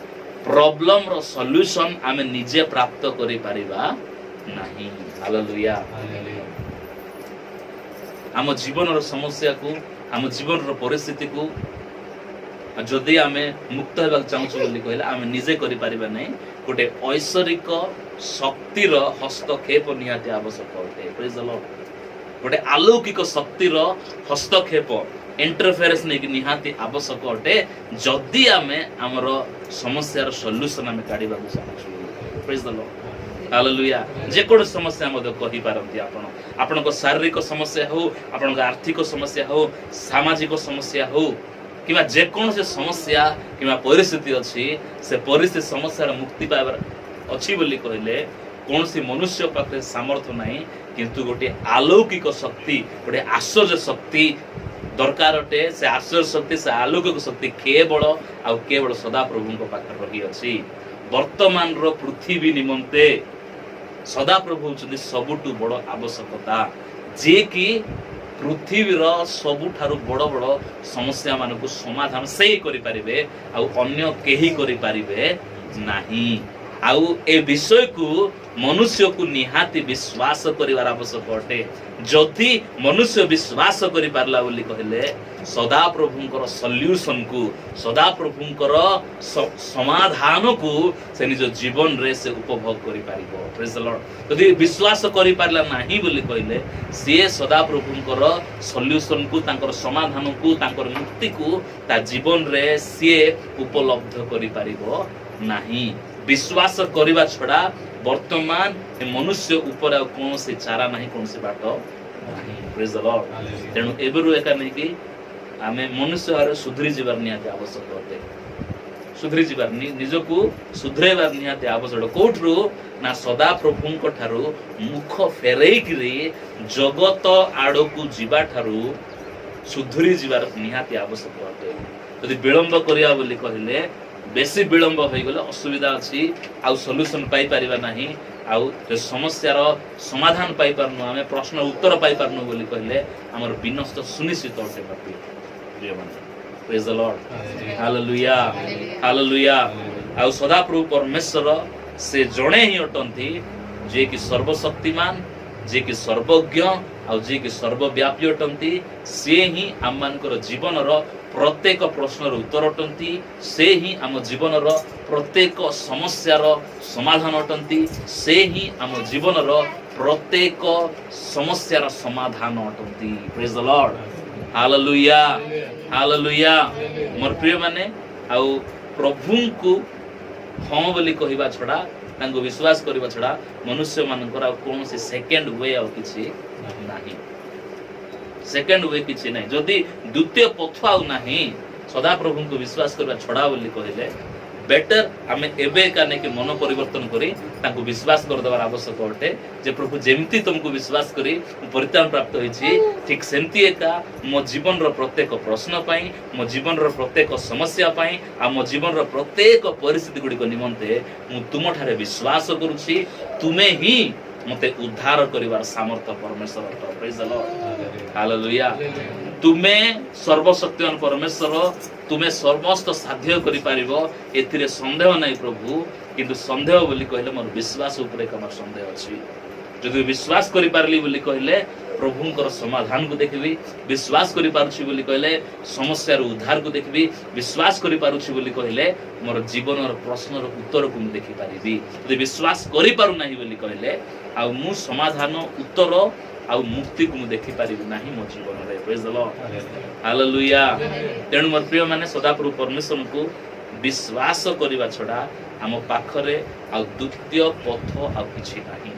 ପ୍ରୋବ୍ଲେମର ସଲ୍ୟୁସନ ଆମେ ନିଜେ ପ୍ରାପ୍ତ କରିପାରିବା ନାହିଁ। ହାଲେଲୁୟା। ଆମ ଜୀବନର ସମସ୍ୟାକୁ, ଆମ ଜୀବନର ପରିସ୍ଥିତିକୁ ଯଦି ଆମେ ମୁକ୍ତ ହେବାକୁ ଚାହୁଁଛୁ ବୋଲି କହିଲେ, ଆମେ ନିଜେ କରିପାରିବା ନାହିଁ। ଗୋଟେ ଐଶ୍ୱରିକ ଶକ୍ତିର ହସ୍ତକ୍ଷେପ ନିହାତି ଆବଶ୍ୟକ ଅଟେ। Praise the Lord. ଗୋଟେ ଆଲୌକିକ ଶକ୍ତିର ହସ୍ତକ୍ଷେପ, ଇଣ୍ଟରଫେରେନ୍ସ ନେଇକି ନିହାତି ଆବଶ୍ୟକ ଅଟେ, ଯଦି ଆମେ ଆମର ସମସ୍ୟାର ସଲ୍ୟୁସନ ଆମେ କାଢିବାକୁ ଚାହୁଁଛୁ। Praise the Lord. Hallelujah. ଯେକୌଣସି ସମସ୍ୟା ମଧ୍ୟ କହିପାରନ୍ତି ଆପଣ, ଆପଣଙ୍କ ଶାରୀରିକ ସମସ୍ୟା ହଉ, ଆପଣଙ୍କ ଆର୍ଥିକ ସମସ୍ୟା ହଉ, ସାମାଜିକ ସମସ୍ୟା ହଉ, କିମ୍ବା ଯେକୌଣସି ସମସ୍ୟା କିମ୍ବା ପରିସ୍ଥିତି ଅଛି, ସେ ପରିସ୍ଥିତି ସମସ୍ୟାର ମୁକ୍ତି ପାଇବାର ଅଛି ବୋଲି କହିଲେ, କୌଣସି ମନୁଷ୍ୟ ପାଖରେ ସାମର୍ଥ୍ୟ ନାହିଁ, କିନ୍ତୁ ଗୋଟିଏ ଆଲୌକିକ ଶକ୍ତି, ଗୋଟିଏ ଆଶ୍ଚର୍ଯ୍ୟ ଶକ୍ତି ଦରକାର ଅଟେ। ସେ ଆଶ୍ଚର୍ଯ୍ୟ ଶକ୍ତି, ସେ ଆଲୌକିକ ଶକ୍ତି କେବଳ ଆଉ କେବଳ ସଦାପ୍ରଭୁଙ୍କ ପାଖରେ ରହିଅଛି। ବର୍ତ୍ତମାନର ପୃଥିବୀ ନିମନ୍ତେ ସଦାପ୍ରଭୁ ହେଉଛନ୍ତି ସବୁଠୁ ବଡ଼ ଆବଶ୍ୟକତା, ଯିଏକି ପୃଥିବୀର ସବୁଠାରୁ ବଡ଼ ବଡ଼ ସମସ୍ୟା ମାନଙ୍କୁ ସମାଧାନ ସେ କରିପାରିବେ ଆଉ ଅନ୍ୟ କେହି କରିପାରିବେ ନାହିଁ। ଆଉ ଏ ବିଷୟକୁ ମନୁଷ୍ୟକୁ ନିହାତି ବିଶ୍ୱାସ କରିବାର ଆବଶ୍ୟକ ଅଟେ। ଯଦି ମନୁଷ୍ୟ ବିଶ୍ୱାସ କରିପାରିଲା ବୋଲି କହିଲେ, ସଦାପ୍ରଭୁଙ୍କର ସଲ୍ୟୁସନକୁ, ସଦାପ୍ରଭୁଙ୍କର ସମାଧାନକୁ ସେ ନିଜ ଜୀବନରେ ସେ ଉପଭୋଗ କରିପାରିବ। Praise the Lord. ଯଦି ବିଶ୍ୱାସ କରିପାରିଲା ନାହିଁ ବୋଲି କହିଲେ, ସିଏ ସଦାପ୍ରଭୁଙ୍କର ସଲ୍ୟୁସନକୁ, ତାଙ୍କର ସମାଧାନକୁ, ତାଙ୍କର ମୁକ୍ତିକୁ ତା ଜୀବନରେ ସିଏ ଉପଲବ୍ଧ କରିପାରିବ ନାହିଁ। ବିଶ୍ୱାସ କରିବା ଛଡ଼ା ବର୍ତ୍ତମାନ ଏ ମନୁଷ୍ୟ ଉପରେ ଆଉ କୌଣସି ଚାରା ନାହିଁ, କୌଣସି ବାଟ ନାହିଁ। Praise the Lord. ତେଣୁ ଏବେରୁ ଏକା ନେଇକି ଆମେ ମନୁଷ୍ୟ ଭାବରେ ସୁଧୁରି ଯିବାର ନିହାତି ଆବଶ୍ୟକ ଅଟେ। ସୁଧୁରି ଯିବାର, ନିଜକୁ ସୁଧରେଇବାର ନିହାତି ଆବଶ୍ୟକ। କୋଉଠୁ ନା ସଦାପ୍ରଭୁଙ୍କ ଠାରୁ ମୁଖ ଫେରେଇକିରି ଜଗତ ଆଡ଼କୁ ଯିବା ଠାରୁ ସୁଧୁରି ଯିବାର ନିହାତି ଆବଶ୍ୟକ ଅଟେ। ଯଦି ବିଳମ୍ବ କରିବା ବୋଲି କହିଲେ ବେଶୀ ବିଳମ୍ବ ହୋଇଗଲେ ଅସୁବିଧା ଅଛି, ଆଉ ସଲ୍ୟୁସନ ପାଇପାରିବା ନାହିଁ। ଆଉ ଯେ ସମସ୍ୟାର ସମାଧାନ ପାଇପାରୁନୁ, ଆମେ ପ୍ରଶ୍ନ ଉତ୍ତର ପାଇପାରୁନୁ ବୋଲି କହିଲେ ଆମର ବିନଷ୍ଟ ସୁନିଶ୍ଚିତ ଅଟେ। ପ୍ରିୟମାନେ, ପ୍ରେଜ ଦ ଲର୍ଡ, ହାଲେଲୁୟା, ହାଲେଲୁୟା। ଆଉ ସଦାପ୍ରଭୁ ପରମେଶ୍ୱର ସେ ଜଣେ ହିଁ ଅଟନ୍ତି, ଯିଏକି ସର୍ବଶକ୍ତିମାନ, ଯିଏକି ସର୍ବଜ୍ଞ ଆଉ ଯିଏକି ସର୍ବବ୍ୟାପୀ ଅଟନ୍ତି। ସିଏ ହିଁ ଆମମାନଙ୍କର ଜୀବନର ପ୍ରତ୍ୟେକ ପ୍ରଶ୍ନର ଉତ୍ତର ଅଟନ୍ତି। ସେ ହିଁ ଆମ ଜୀବନର ପ୍ରତ୍ୟେକ ସମସ୍ୟାର ସମାଧାନ ଅଟନ୍ତି। ସେ ହିଁ ଆମ ଜୀବନର ପ୍ରତ୍ୟେକ ସମସ୍ୟାର ସମାଧାନ ଅଟନ୍ତି। ପ୍ରେଜ ଦ ଲର୍ଡ, ହାଲେଲୁୟା, ହାଲେଲୁୟା। ମୋର ପ୍ରିୟମାନେ, ଆଉ ପ୍ରଭୁଙ୍କୁ ହଁ ବୋଲି କହିବା ଛଡ଼ା, ତାଙ୍କୁ ବିଶ୍ୱାସ କରିବା ଛଡ଼ା ମନୁଷ୍ୟମାନଙ୍କର ଆଉ କୌଣସି ସେକେଣ୍ଡ we ଆଉ କିଛି ନାହିଁ। ସେକେଣ୍ଡ we କିଛି ନାହିଁ। ଯଦି ଦ୍ୱିତୀୟ ପଥ ଆଉ ନାହିଁ ସଦାପ୍ରଭୁଙ୍କୁ ବିଶ୍ୱାସ କରିବା ଛଡ଼ା ବୋଲି କହିଲେ, ବେଟର ଆମେ ଏବେ ଏକା ନେଇକି ମନ ପରିବର୍ତ୍ତନ କରି ତାଙ୍କୁ ବିଶ୍ୱାସ କରିଦେବାର ଆବଶ୍ୟକ ଅଟେ ଯେ ପ୍ରଭୁ, ଯେମିତି ତୁମକୁ ବିଶ୍ୱାସ କରି ମୁଁ ପରିତ୍ରାଣ ପ୍ରାପ୍ତ ହେଇଛି, ଠିକ ସେମିତି ଏକା ମୋ ଜୀବନର ପ୍ରତ୍ୟେକ ପ୍ରଶ୍ନ ପାଇଁ, ମୋ ଜୀବନର ପ୍ରତ୍ୟେକ ସମସ୍ୟା ପାଇଁ ଆଉ ମୋ ଜୀବନର ପ୍ରତ୍ୟେକ ପରିସ୍ଥିତି ଗୁଡ଼ିକ ନିମନ୍ତେ ମୁଁ ତୁମଠାରେ ବିଶ୍ୱାସ କରୁଛି। ତୁମେ ହିଁ ମୋତେ ଉଦ୍ଧାର କରିବାର ସାମର୍ଥ୍ୟ ପରମେଶ୍ୱର ଅଟ। Praise the Lord. Hallelujah. ତୁମେ ସର୍ବଶକ୍ତିମାନ ପରମେଶ୍ୱର, ତୁମେ ସମସ୍ତ ସାଧ୍ୟ କରିପାରିବ, ଏଥିରେ ସନ୍ଦେହ ନାହିଁ ପ୍ରଭୁ। କିନ୍ତୁ ସନ୍ଦେହ ବୋଲି କହିଲେ ମୋର ବିଶ୍ୱାସ ଉପରେ ଏକ ଆମର ସନ୍ଦେହ ଅଛି। ଯଦି ବିଶ୍ୱାସ କରିପାରିଲି ବୋଲି କହିଲେ ପ୍ରଭୁଙ୍କର ସମାଧାନକୁ ଦେଖିବି। ବିଶ୍ୱାସ କରିପାରୁଛି ବୋଲି କହିଲେ ସମସ୍ୟାର ଉଦ୍ଧାରକୁ ଦେଖିବି। ବିଶ୍ୱାସ କରିପାରୁଛି ବୋଲି କହିଲେ ମୋର ଜୀବନର ପ୍ରଶ୍ନର ଉତ୍ତରକୁ ମୁଁ ଦେଖିପାରିବି। ଯଦି ବିଶ୍ୱାସ କରିପାରୁନାହିଁ ବୋଲି କହିଲେ ଆଉ ମୁଁ ସମାଧାନ, ଉତ୍ତର ଆଉ ମୁକ୍ତିକୁ ମୁଁ ଦେଖିପାରିବି ନାହିଁ ମୋ ଜୀବନରେ। Praise the Lord. Hallelujah. ତେଣୁ ମୋର ପ୍ରିୟମାନେ, ସଦାପ୍ରଭୁ ପରମେଶ୍ୱରଙ୍କୁ ବିଶ୍ୱାସ କରିବା ଛଡ଼ା ଆମ ପାଖରେ ଆଉ ଦ୍ୱିତୀୟ ପଥ ଆଉ କିଛି ନାହିଁ।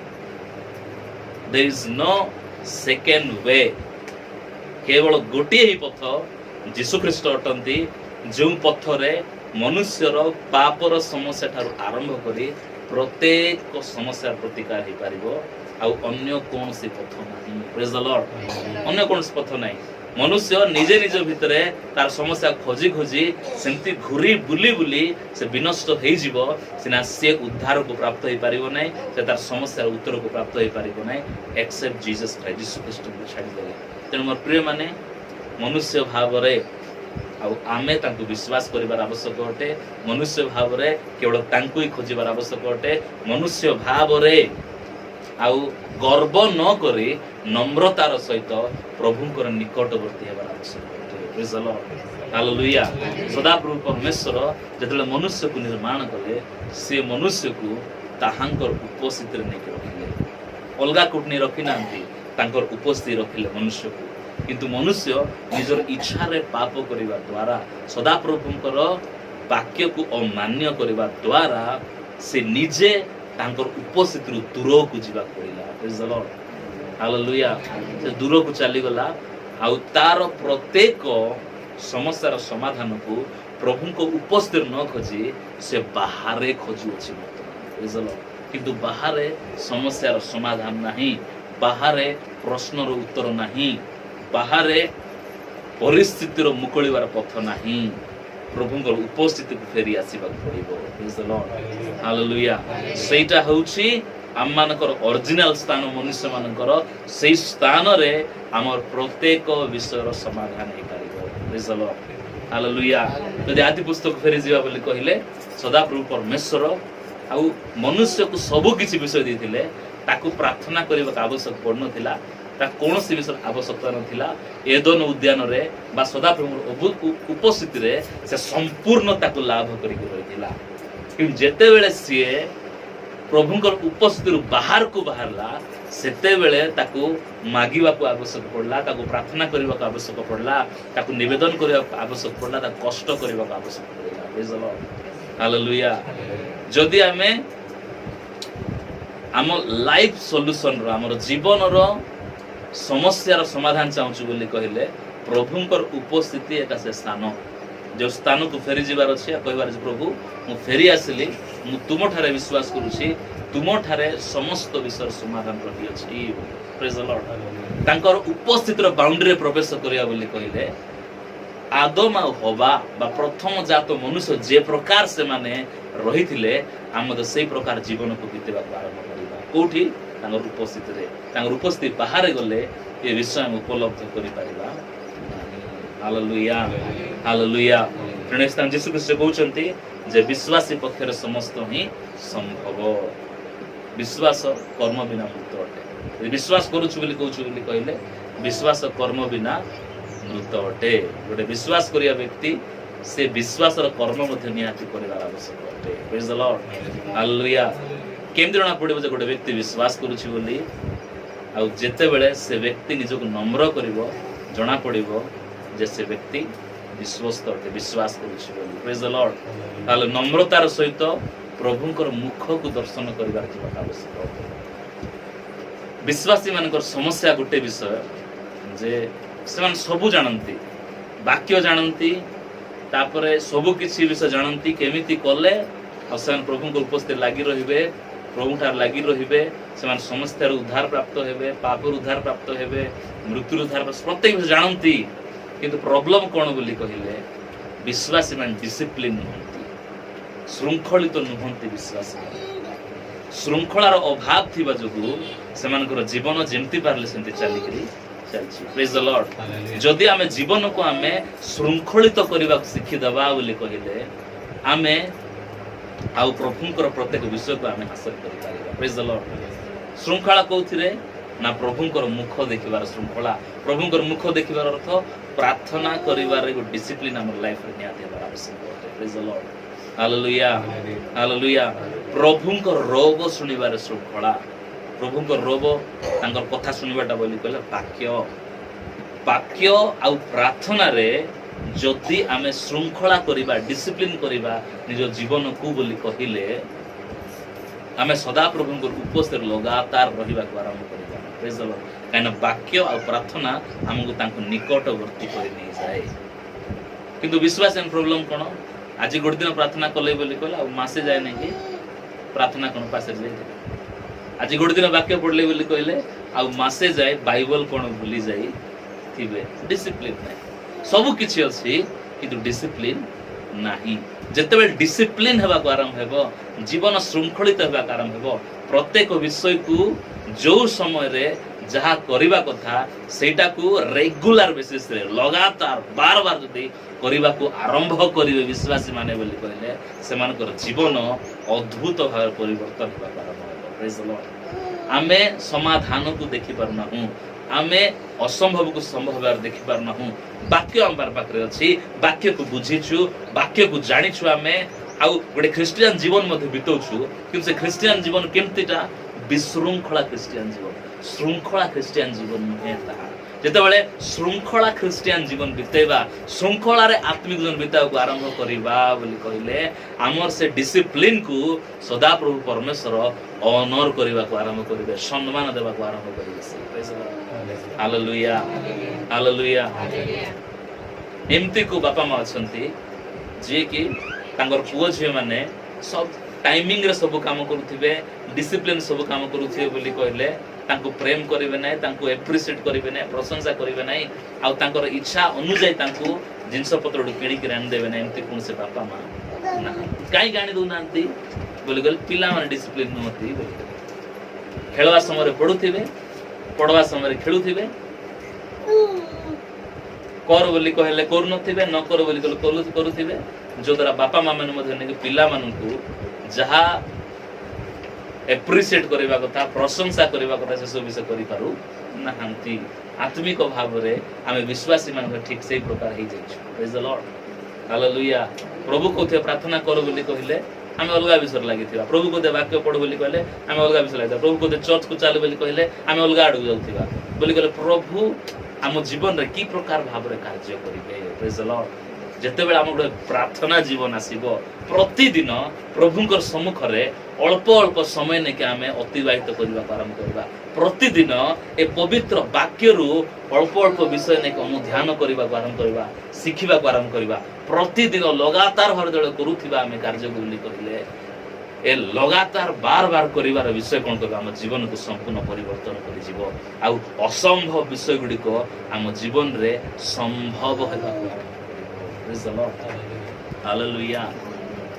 There is no second way. କେବଳ ଗୋଟିଏ ହିଁ ପଥ ଯୀଶୁଖ୍ରୀଷ୍ଟ ଅଟନ୍ତି, ଯେଉଁ ପଥରେ ମନୁଷ୍ୟର ପାପର ସମସ୍ୟା ଠାରୁ ଆରମ୍ଭ କରି ପ୍ରତ୍ୟେକ ସମସ୍ୟାର ପ୍ରତିକାର ହେଇପାରିବ। ଆଉ ଅନ୍ୟ କୌଣସି ପଥ ନାହିଁ। Praise the Lord. ଅନ୍ୟ କୌଣସି ପଥ ନାହିଁ। ମନୁଷ୍ୟ ନିଜେ ନିଜ ଭିତରେ ତାର ସମସ୍ୟା ଖୋଜି ଖୋଜି ସେମିତି ଘୁରି ବୁଲି ବୁଲି ସେ ବିନଷ୍ଟ ହେଇଯିବ ସିନା, ସେ ଉଦ୍ଧାରକୁ ପ୍ରାପ୍ତ ହେଇପାରିବ ନାହିଁ, ସେ ତାର ସମସ୍ୟାର ଉତ୍ତରକୁ ପ୍ରାପ୍ତ ହେଇପାରିବ ନାହିଁ, ଏକ୍ସେପ୍ଟ ଜିସସ୍ ଖ୍ରାଇଷ୍ଟ, ଯୀଶୁ ଖ୍ରୀଷ୍ଟଙ୍କୁ ଛାଡ଼ିଦେଲେ। ତେଣୁ ମୋର ପ୍ରିୟମାନେ, ମନୁଷ୍ୟ ଭାବରେ ଆଉ ଆମେ ତାଙ୍କୁ ବିଶ୍ୱାସ କରିବାର ଆବଶ୍ୟକ ଅଟେ। ମନୁଷ୍ୟ ଭାବରେ କେବଳ ତାଙ୍କୁ ହିଁ ଖୋଜିବାର ଆବଶ୍ୟକ ଅଟେ। ମନୁଷ୍ୟ ଭାବରେ ଆଉ ଗର୍ବ ନ କରି ନମ୍ରତାର ସହିତ ପ୍ରଭୁଙ୍କର ନିକଟବର୍ତ୍ତୀ ହେବାର ଆବଶ୍ୟକ ଅଟେ। Praise the Lord. Hallelujah. ସଦାପ୍ରଭୁ ପରମେଶ୍ୱର ଯେତେବେଳେ ମନୁଷ୍ୟକୁ ନିର୍ମାଣ କଲେ, ସେ ମନୁଷ୍ୟକୁ ତାହାଙ୍କର ଉପସ୍ଥିତିରେ ନେଇକି ରଖିଲେ। ଅଲଗା କୋଉଠି ନେଇ ରଖିନାହାନ୍ତି, ତାଙ୍କର ଉପସ୍ଥିତି ରଖିଲେ ମନୁଷ୍ୟକୁ। କିନ୍ତୁ ମନୁଷ୍ୟ ନିଜର ଇଚ୍ଛାରେ ପାପ କରିବା ଦ୍ୱାରା, ସଦାପ୍ରଭୁଙ୍କର ବାକ୍ୟକୁ ଅମାନ୍ୟ କରିବା ଦ୍ୱାରା ସେ ନିଜେ ତାଙ୍କର ଉପସ୍ଥିତିରୁ ଦୂରକୁ ଯିବାକୁ ପଡ଼ିଲା। Praise the Lord. Hallelujah. ସେ ଦୂରକୁ ଚାଲିଗଲା ଆଉ ତାର ପ୍ରତ୍ୟେକ ସମସ୍ୟାର ସମାଧାନକୁ ପ୍ରଭୁଙ୍କ ଉପସ୍ଥିତି ନ ଖୋଜି ସେ ବାହାରେ ଖୋଜୁଅଛି ବର୍ତ୍ତମାନ। Praise the Lord. କିନ୍ତୁ ବାହାରେ ସମସ୍ୟାର ସମାଧାନ ନାହିଁ, ବାହାରେ ପ୍ରଶ୍ନର ଉତ୍ତର ନାହିଁ, ବାହାରେ ପରିସ୍ଥିତିର ମୁକୁଳିବାର ପଥ ନାହିଁ। ପ୍ରଭୁଙ୍କର ଉପସ୍ଥିତିକୁ ଫେରି ଆସିବାକୁ ପଡ଼ିବ। Praise the Lord. Hallelujah. ସେଇଟା ହେଉଛି ଆମମାନଙ୍କର ଅରିଜିନାଲ ସ୍ଥାନ ମନୁଷ୍ୟମାନଙ୍କର। ସେଇ ସ୍ଥାନରେ ଆମର ପ୍ରତ୍ୟେକ ବିଷୟର ସମାଧାନ ହେଇପାରିବ। Praise the Lord. Hallelujah. ଯଦି ଆଦି ପୁସ୍ତକ ଫେରିଯିବା ବୋଲି କହିଲେ, ସଦାପ୍ରଭୁ ପରମେଶ୍ୱର ଆଉ ମନୁଷ୍ୟକୁ ସବୁ କିଛି ବିଷୟ ଦେଇଥିଲେ। ତାକୁ ପ୍ରାର୍ଥନା କରିବାକୁ ଆବଶ୍ୟକ ପଡୁନଥିଲା, ତାକୁ କୌଣସି ବିଷୟର ଆବଶ୍ୟକତା ନଥିଲା। ଏଦନ ଉଦ୍ୟାନରେ ବା ସଦାପ୍ରଭୁଙ୍କର ଉପସ୍ଥିତିରେ ସେ ସମ୍ପୂର୍ଣ୍ଣ ତାକୁ ଲାଭ କରିକି ରହିଥିଲା। କିନ୍ତୁ ଯେତେବେଳେ ସିଏ ପ୍ରଭୁଙ୍କର ଉପସ୍ଥିତିରୁ ବାହାରକୁ ବାହାରିଲା, ସେତେବେଳେ ତାକୁ ମାଗିବାକୁ ଆବଶ୍ୟକ ପଡ଼ିଲା, ତାକୁ ପ୍ରାର୍ଥନା କରିବାକୁ ଆବଶ୍ୟକ ପଡ଼ିଲା, ତାକୁ ନିବେଦନ କରିବାକୁ ଆବଶ୍ୟକ ପଡ଼ିଲା, ତାକୁ କଷ୍ଟ କରିବାକୁ ଆବଶ୍ୟକ ପଡ଼ିଲା। Praise the Lord. Hallelujah. ଯଦି ଆମେ ଆମ ଲାଇଫ ସଲ୍ୟୁସନର, ଆମର ଜୀବନର ସମସ୍ୟାର ସମାଧାନ ଚାହୁଁଛୁ ବୋଲି କହିଲେ, ପ୍ରଭୁଙ୍କର ଉପସ୍ଥିତି ଏକା ସେ ସ୍ଥାନ, ଯେଉଁ ସ୍ଥାନକୁ ଫେରିଯିବାର ଅଛି ଆଉ କହିବାର ଅଛି, ପ୍ରଭୁ, ମୁଁ ଫେରି ଆସିଲି, ମୁଁ ତୁମଠାରେ ବିଶ୍ୱାସ କରୁଛି, ତୁମଠାରେ ସମସ୍ତ ବିଷୟର ସମାଧାନ ରହିଅଛି। Praise the Lord. ତାଙ୍କର ଉପସ୍ଥିତିର ବାଉଣ୍ଡ୍ରିରେ ପ୍ରବେଶ କରିବା ବୋଲି କହିଲେ ଆଦମ ଆଉ ହବା ବା ପ୍ରଥମ ଜାତ ମନୁଷ୍ୟ ଯେ ପ୍ରକାର ସେମାନେ ରହିଥିଲେ, ଆମେ ତ ସେଇ ପ୍ରକାର ଜୀବନକୁ ବିତେଇବାକୁ ଆରମ୍ଭ କରିବା। କୋଉଠି? ତାଙ୍କର ଉପସ୍ଥିତିରେ। ତାଙ୍କର ଉପସ୍ଥିତି ବାହାରେ ଗଲେ ଏ ବିଷୟ ଆମେ ଉପଲବ୍ଧ କରିପାରିବା ନାହିଁ। Hallelujah, hallelujah. ତେଣୁ ଏ ସ୍ଥାନ ଯୀଶୁ ଖ୍ରୀଷ୍ଟ କହୁଛନ୍ତି ଯେ ବିଶ୍ୱାସୀ ପକ୍ଷରେ ସମସ୍ତ ହିଁ ସମ୍ଭବ। ବିଶ୍ୱାସ କର୍ମ ବିନା ମୃତ ଅଟେ। ଯଦି ବିଶ୍ୱାସ କରୁଛୁ ବୋଲି କହୁଛୁ ବୋଲି କହିଲେ, ବିଶ୍ୱାସ କର୍ମ ବିନା ମୃତ ଅଟେ। ଗୋଟେ ବିଶ୍ୱାସ କରିବା ବ୍ୟକ୍ତି, ସେ ବିଶ୍ୱାସର କର୍ମ ମଧ୍ୟ ନିହାତି କରିବାର ଆବଶ୍ୟକ ଅଟେ। Praise the Lord. Hallelujah. କେମିତି ଜଣା ପଡ଼ିବ ଯେ ଗୋଟେ ବ୍ୟକ୍ତି ବିଶ୍ୱାସ କରୁଛି ବୋଲି? ଆଉ ଯେତେବେଳେ ସେ ବ୍ୟକ୍ତି ନିଜକୁ ନମ୍ର କରିବ, ଜଣା ପଡ଼ିବ ଯେ ସେ ବ୍ୟକ୍ତି ବିଶ୍ୱସ୍ତ ଅଟେ, ବିଶ୍ୱାସ କରୁଛି ବୋଲି। Praise the Lord. ତାହେଲେ ନମ୍ରତାର ସହିତ ପ୍ରଭୁଙ୍କର ମୁଖକୁ ଦର୍ଶନ କରିବାର ଯିବାଟା ଆବଶ୍ୟକ ଅଟେ। ବିଶ୍ୱାସୀ ମାନଙ୍କର ସମସ୍ୟା ଗୋଟେ ବିଷୟ ଯେ ସେମାନେ ସବୁ ଜାଣନ୍ତି, ବାକ୍ୟ ଜାଣନ୍ତି, ତାପରେ ସବୁ କିଛି ବିଷୟ ଜାଣନ୍ତି କେମିତି କଲେ ଆଉ ସେମାନେ ପ୍ରଭୁଙ୍କ ଉପସ୍ଥିତି ଲାଗି ରହିବେ, ପ୍ରଭୁଙ୍କଠାରେ ଲାଗି ରହିବେ, ସେମାନେ ସମସ୍ୟାରୁ ଉଦ୍ଧାର ପ୍ରାପ୍ତ ହେବେ, ପାପରୁ ଉଦ୍ଧାର ପ୍ରାପ୍ତ ହେବେ, ମୃତ୍ୟୁରୁ ଉଦ୍ଧାର ପ୍ରାପ୍ତ, ପ୍ରତ୍ୟେକ ବିଷୟ ଜାଣନ୍ତି। କିନ୍ତୁ ପ୍ରୋବ୍ଲେମ କ'ଣ ବୋଲି କହିଲେ, ବିଶ୍ୱାସୀ ମାନେ ଡିସିପ୍ଲିନ ନୁହନ୍ତି, ଶୃଙ୍ଖଳିତ ନୁହନ୍ତି। ବିଶ୍ୱାସୀ ଶୃଙ୍ଖଳାର ଅଭାବ ଥିବା ଯୋଗୁଁ ସେମାନଙ୍କର ଜୀବନ ଯେମିତି ପାରିଲେ ସେମିତି ଚାଲିକିରି ଚାଲିଛି। Praise the Lord. ଯଦି ଆମେ ଜୀବନକୁ ଆମେ ଶୃଙ୍ଖଳିତ କରିବାକୁ ଶିଖିଦେବା ବୋଲି କହିଲେ, ଆମେ ଆଉ ପ୍ରଭୁଙ୍କର ପ୍ରତ୍ୟେକ ବିଷୟକୁ ଆମେ ହାସଲ କରିପାରିବା। Praise the Lord. ଶୃଙ୍ଖଳା କୋଉଥିରେ ନା ପ୍ରଭୁଙ୍କର ମୁଖ ଦେଖିବାର ଶୃଙ୍ଖଳା। ପ୍ରଭୁଙ୍କର ମୁଖ ଦେଖିବାର ଅର୍ଥ ପ୍ରାର୍ଥନା କରିବାର ଗୋଟେ ଡିସିପ୍ଲିନ ଆମର ଲାଇଫରେ ନିହାତି ହେବାର ଆବଶ୍ୟକ ଅଟେ। Praise the Lord. Hallelujah, hallelujah. ପ୍ରଭୁଙ୍କ ରବ ଶୁଣିବାର ଶୃଙ୍ଖଳା। ପ୍ରଭୁଙ୍କ ରବ, ତାଙ୍କର କଥା ଶୁଣିବାଟା ବୋଲି କହିଲେ ବାକ୍ୟ। ବାକ୍ୟ ଆଉ ପ୍ରାର୍ଥନାରେ ଯଦି ଆମେ ଶୃଙ୍ଖଳା କରିବା, ଡିସିପ୍ଲିନ କରିବା ନିଜ ଜୀବନକୁ ବୋଲି କହିଲେ, ଆମେ ସଦାପ୍ରଭୁଙ୍କର ଉପସ୍ଥିତି ଲଗାତାର ରହିବାକୁ ଆରମ୍ଭ କରିବା। Praise the Lord. କାହିଁକିନା ବାକ୍ୟ ଆଉ ପ୍ରାର୍ଥନା ଆମକୁ ତାଙ୍କୁ ନିକଟବର୍ତ୍ତୀ କରି ନେଇଯାଏ। କିନ୍ତୁ ବିଶ୍ୱାସ ପ୍ରୋବ୍ଲେମ କ'ଣ? ଆଜି ଗୋଟେ ଦିନ ପ୍ରାର୍ଥନା କଲେ ବୋଲି କହିଲେ, ଆଉ ମାସେ ଯାଏ ନାଇଁ କି ପ୍ରାର୍ଥନା କ'ଣ ପାଶୋରି ଯାଇଥିବେ। ଆଜି ଗୋଟେ ଦିନ ବାକ୍ୟ ପଢିଲେ ବୋଲି କହିଲେ, ଆଉ ମାସେ ଯାଏ ବାଇବଲ କ'ଣ ଭୁଲି ଯାଇଥିବେ। ଡିସିପ୍ଲିନ ନାହିଁ। ସବୁ କିଛି ଅଛି କିନ୍ତୁ ଡିସିପ୍ଲିନ ନାହିଁ। ଯେତେବେଳେ ଡିସିପ୍ଲିନ ହେବାକୁ ଆରମ୍ଭ ହେବ, ଜୀବନ ଶୃଙ୍ଖଳିତ ହେବାକୁ ଆରମ୍ଭ ହେବ, ପ୍ରତ୍ୟେକ ବିଷୟକୁ ଯୋଉ ସମୟରେ ଯାହା କରିବା କଥା ସେଇଟାକୁ ରେଗୁଲାର ବେସିସରେ ଲଗାତାର ବାର ବାର ଯଦି କରିବାକୁ ଆରମ୍ଭ କରିବେ ବିଶ୍ୱାସୀ ମାନେ ବୋଲି କହିଲେ, ସେମାନଙ୍କର ଜୀବନ ଅଦ୍ଭୁତ ଭାବରେ ପରିବର୍ତ୍ତନ ହେବାକୁ ଆରମ୍ଭ ହେବ। Praise the Lord. ଆମେ ସମାଧାନକୁ ଦେଖିପାରୁନାହୁଁ, ଆମେ ଅସମ୍ଭବକୁ ସମ୍ଭବ ଭାବରେ ଦେଖିପାରୁନାହୁଁ। ବାକ୍ୟ ଆମ ପାଖରେ ଅଛି, ବାକ୍ୟକୁ ବୁଝିଛୁ, ବାକ୍ୟକୁ ଜାଣିଛୁ ଆମେ, ଆଉ ଗୋଟେ ଖ୍ରୀଷ୍ଟିଆନ ଜୀବନ ମଧ୍ୟ ବିତଉଛୁ। କିନ୍ତୁ ସେ ଖ୍ରୀଷ୍ଟିଆନ ଜୀବନ କେମିତିଟା? ବିଶୃଙ୍ଖଳା ଖ୍ରୀଷ୍ଟିଆନ ଜୀବନ, ଶୃଙ୍ଖଳା ଖ୍ରୀଷ୍ଟିଆନ ଜୀବନ ନୁହେଁ ତାହା। ଯେତେବେଳେ ଶୃଙ୍ଖଳା ଖ୍ରୀଷ୍ଟିଆନ ଜୀବନ ବିତେଇବା, ଶୃଙ୍ଖଳାରେ ଆତ୍ମିକ ଜୀବନ ବିତେଇବାକୁ ଆରମ୍ଭ କରିବା ବୋଲି କହିଲେ, ଆମର ସେ ଡିସିପ୍ଲିନକୁ ସଦାପ୍ରଭୁ ପରମେଶ୍ୱର ଅନର କରିବାକୁ ଆରମ୍ଭ କରିବେ, ସମ୍ମାନ ଦେବାକୁ ଆରମ୍ଭ କରିବେ ସେ। Praise the Lord. Hallelujah, hallelujah. ଏମିତି କୋଉ ବାପା ମା ଅଛନ୍ତି ଯିଏକି ତାଙ୍କର ପୁଅ ଝିଅ ମାନେ ସବୁ ଟାଇମିଂରେ ସବୁ କାମ କରୁଥିବେ, ଡିସିପ୍ଲିନ ସବୁ କାମ କରୁଥିବେ ବୋଲି କହିଲେ, ତାଙ୍କୁ ପ୍ରେମ କରିବେ ନାହିଁ, ତାଙ୍କୁ ଏପ୍ରିସିଏଟ୍ କରିବେ ନାହିଁ, ପ୍ରଶଂସା କରିବେ ନାହିଁ, ଆଉ ତାଙ୍କର ଇଚ୍ଛା ଅନୁଯାୟୀ ତାଙ୍କୁ ଜିନିଷ ପତ୍ର କିଣିକିରି ଆଣିଦେବେ ନାହିଁ? ଏମିତି କୌଣସି ବାପା ମା ନାହାନ୍ତି। କାହିଁକି ଆଣି ଦଉନାହାନ୍ତି ବୋଲି କହିଲେ, ପିଲାମାନେ ଡିସିପ୍ଲିନ ନୁହନ୍ତି ବୋଲି କହିଲେ। ଖେଳିବା ସମୟରେ ପଢୁଥିବେ, ପଢବା ସମୟରେ ଖେଳୁଥିବେ, କର ବୋଲି କହିଲେ କରୁନଥିବେ, ନ କର ବୋଲି କହିଲେ କରୁଥିବେ। ଯୋଉଦ୍ୱାରା ବାପା ମା ମାନେ ମଧ୍ୟ ନେଇକି ପିଲାମାନଙ୍କୁ ଯାହା ଏପ୍ରିସିଏଟ୍ କରିବା କଥା, ପ୍ରଶଂସା କରିବା କଥା, ସେସବୁ ବିଷୟ କରିପାରୁ ନାହାନ୍ତି। ଆତ୍ମିକ ଭାବରେ ଆମେ ବିଶ୍ୱାସୀ ମାନଙ୍କ ଠିକ ସେଇ ପ୍ରକାର ହେଇଯାଇଛୁ। Praise the Lord. Hallelujah. ପ୍ରଭୁ କହୁଥିବେ ପ୍ରାର୍ଥନା କର ବୋଲି କହିଲେ, ଆମେ ଅଲଗା ବିଷୟରେ ଲାଗିଥିବା। ପ୍ରଭୁ କହୁଥିବେ ବାକ୍ୟ ପଢ ବୋଲି କହିଲେ, ଆମେ ଅଲଗା ବିଷୟରେ ଲାଗିଥିବା। ପ୍ରଭୁ କହୁଥିବେ ଚର୍ଚ୍ଚକୁ ଚାଲ ବୋଲି କହିଲେ, ଆମେ ଅଲଗା ଆଡ଼କୁ ଯାଉଥିବା ବୋଲି କହିଲେ, ପ୍ରଭୁ ଆମ ଜୀବନରେ କି ପ୍ରକାର ଭାବରେ କାର୍ଯ୍ୟ କରିବେ? Praise the Lord. ଯେତେବେଳେ ଆମ ଗୋଟେ ପ୍ରାର୍ଥନା ଜୀବନ ଆସିବ, ପ୍ରତିଦିନ ପ୍ରଭୁଙ୍କର ସମ୍ମୁଖରେ ଅଳ୍ପ ଅଳ୍ପ ସମୟ ନେଇକି ଆମେ ଅତିବାହିତ କରିବାକୁ ଆରମ୍ଭ କରିବା, ପ୍ରତିଦିନ ଏ ପବିତ୍ର ବାକ୍ୟରୁ ଅଳ୍ପ ଅଳ୍ପ ବିଷୟ ନେଇକି ଅନୁଧ୍ୟାନ କରିବାକୁ ଆରମ୍ଭ କରିବା, ଶିଖିବାକୁ ଆରମ୍ଭ କରିବା, ପ୍ରତିଦିନ ଲଗାତାର ଭାବରେ ଯେତେବେଳେ କରୁଥିବା ଆମେ କାର୍ଯ୍ୟକୁ ବୋଲି କହିଲେ, ଏ ଲଗାତାର ବାର ବାର କରିବାର ବିଷୟ କ'ଣ କରିବ? ଆମ ଜୀବନକୁ ସମ୍ପୂର୍ଣ୍ଣ ପରିବର୍ତ୍ତନ କରିଯିବ ଆଉ ଅସମ୍ଭବ ବିଷୟ ଗୁଡ଼ିକ ଆମ ଜୀବନରେ ସମ୍ଭବ ହେବାକୁ ଆରମ୍ଭ କରିବ। Praise the Lord. Hallelujah.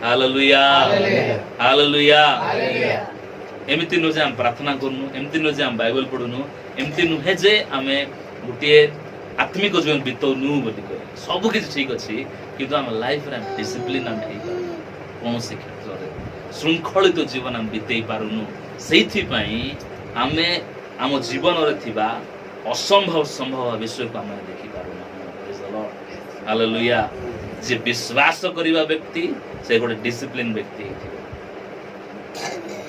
Hallelujah. Hallelujah. ଏମିତି ନୁହେଁ ଯେ ଆମେ ପ୍ରାର୍ଥନା କରୁନୁ, ଏମିତି ନୁହେଁ ଯେ ଆମେ ବାଇବଲ ପଢୁନୁ, ଏମିତି ନୁହେଁ ଯେ ଆମେ ଗୋଟିଏ ଆତ୍ମିକ ଜୀବନ ବିତଉନୁ ବୋଲି କହେ। ସବୁ କିଛି ଠିକ ଅଛି, କିନ୍ତୁ ଆମ ଲାଇଫରେ ଆମେ ଡିସିପ୍ଲିନ ଆମେ ହେଇପାରୁନୁ। କୌଣସି କ୍ଷେତ୍ରରେ ଶୃଙ୍ଖଳିତ ଜୀବନ ଆମେ ବିତେଇ ପାରୁନୁ। ସେଇଥିପାଇଁ ଆମେ ଆମ ଜୀବନରେ ଥିବା ଅସମ୍ଭବ ସମ୍ଭବ ବିଷୟକୁ ଆମେ ଦେଖିପାରୁନାହୁଁ। Praise the Lord. Hallelujah. ଯିଏ ବିଶ୍ୱାସ କରିବା ବ୍ୟକ୍ତି, ସେ ଗୋଟେ ଡିସିପ୍ଲିନ ବ୍ୟକ୍ତି ହେଇଥିବ।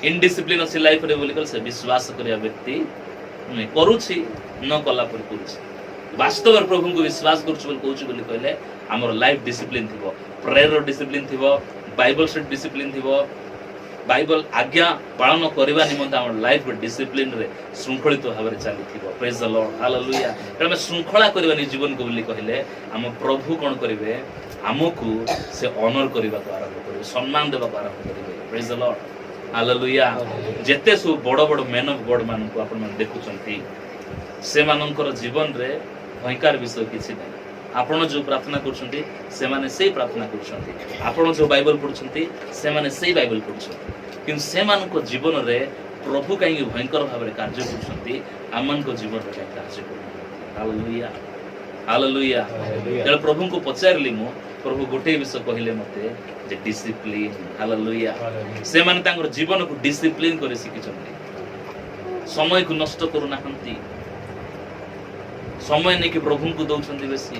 ଇନଡିସିପ୍ଲିନ ଅଛି ଲାଇଫରେ ବୋଲି କହିଲେ ସେ ବିଶ୍ୱାସ କରିବା ବ୍ୟକ୍ତି ନୁହେଁ। କରୁଛି, ନ କଲା ପରି କରୁଛି। ବାସ୍ତବରେ ପ୍ରଭୁଙ୍କୁ ବିଶ୍ୱାସ କରୁଛୁ ବୋଲି କହୁଛୁ ବୋଲି କହିଲେ ଆମର ଲାଇଫ ଡିସିପ୍ଲିନ ଥିବ, ପ୍ରେୟର ଡିସିପ୍ଲିନ ଥିବ, ବାଇବଲ ଷ୍ଟଡି ଡିସିପ୍ଲିନ ଥିବ। ବାଇବଲ ଆଜ୍ଞା ପାଳନ କରିବା ନିମନ୍ତେ ଆମର ଲାଇଫ ଡିସିପ୍ଲିନରେ ଶୃଙ୍ଖଳିତ ଭାବରେ ଚାଲିଥିବ। Praise the Lord. Hallelujah. ତେଣୁ ଆମେ ଶୃଙ୍ଖଳା କରିବା ନିଜ ଜୀବନକୁ ବୋଲି କହିଲେ ଆମ ପ୍ରଭୁ କ'ଣ କରିବେ? ଆମକୁ ସେ ଅନର କରିବାକୁ ଆରମ୍ଭ କରିବେ, ସମ୍ମାନ ଦେବାକୁ ଆରମ୍ଭ କରିବେ। Praise the Lord. Hallelujah. ଯେତେ ସବୁ ବଡ଼ ବଡ଼ ମେନ୍ ଅଫ୍ ଗଡ୍ ମାନଙ୍କୁ ଆପଣମାନେ ଦେଖୁଛନ୍ତି, ସେମାନଙ୍କର ଜୀବନରେ ଭୟଙ୍କର ବିଷୟ କିଛି ନାହିଁ। ଆପଣ ଯୋଉ ପ୍ରାର୍ଥନା କରୁଛନ୍ତି, ସେମାନେ ସେଇ ପ୍ରାର୍ଥନା କରୁଛନ୍ତି। ଆପଣ ଯୋଉ ବାଇବଲ ପଢୁଛନ୍ତି, ସେମାନେ ସେଇ ବାଇବଲ ପଢୁଛନ୍ତି। କିନ୍ତୁ ସେମାନଙ୍କ ଜୀବନରେ ପ୍ରଭୁ କାହିଁକି ଭୟଙ୍କର ଭାବରେ କାର୍ଯ୍ୟ କରୁଛନ୍ତି? ଆମମାନଙ୍କ ଜୀବନରେ କାହିଁକି କାର୍ଯ୍ୟ କରୁନାହାନ୍ତି? Hallelujah, hallelujah. ଯେତେବେଳେ ପ୍ରଭୁଙ୍କୁ ପଚାରିଲି ମୁଁ, ପ୍ରଭୁ ଗୋଟିଏ ବିଷୟ କହିଲେ ମତେ ଯେ ଡିସିପ୍ଲିନ। ହାଲେଲୁୟା। ସେମାନେ ତାଙ୍କର ଜୀବନକୁ ଡିସିପ୍ଲିନ କରି ଶିଖିଛନ୍ତି। ସମୟକୁ ନଷ୍ଟ କରୁନାହାନ୍ତି। ସମୟ ନେଇକି ପ୍ରଭୁଙ୍କୁ ଦଉଛନ୍ତି ବେଶୀ।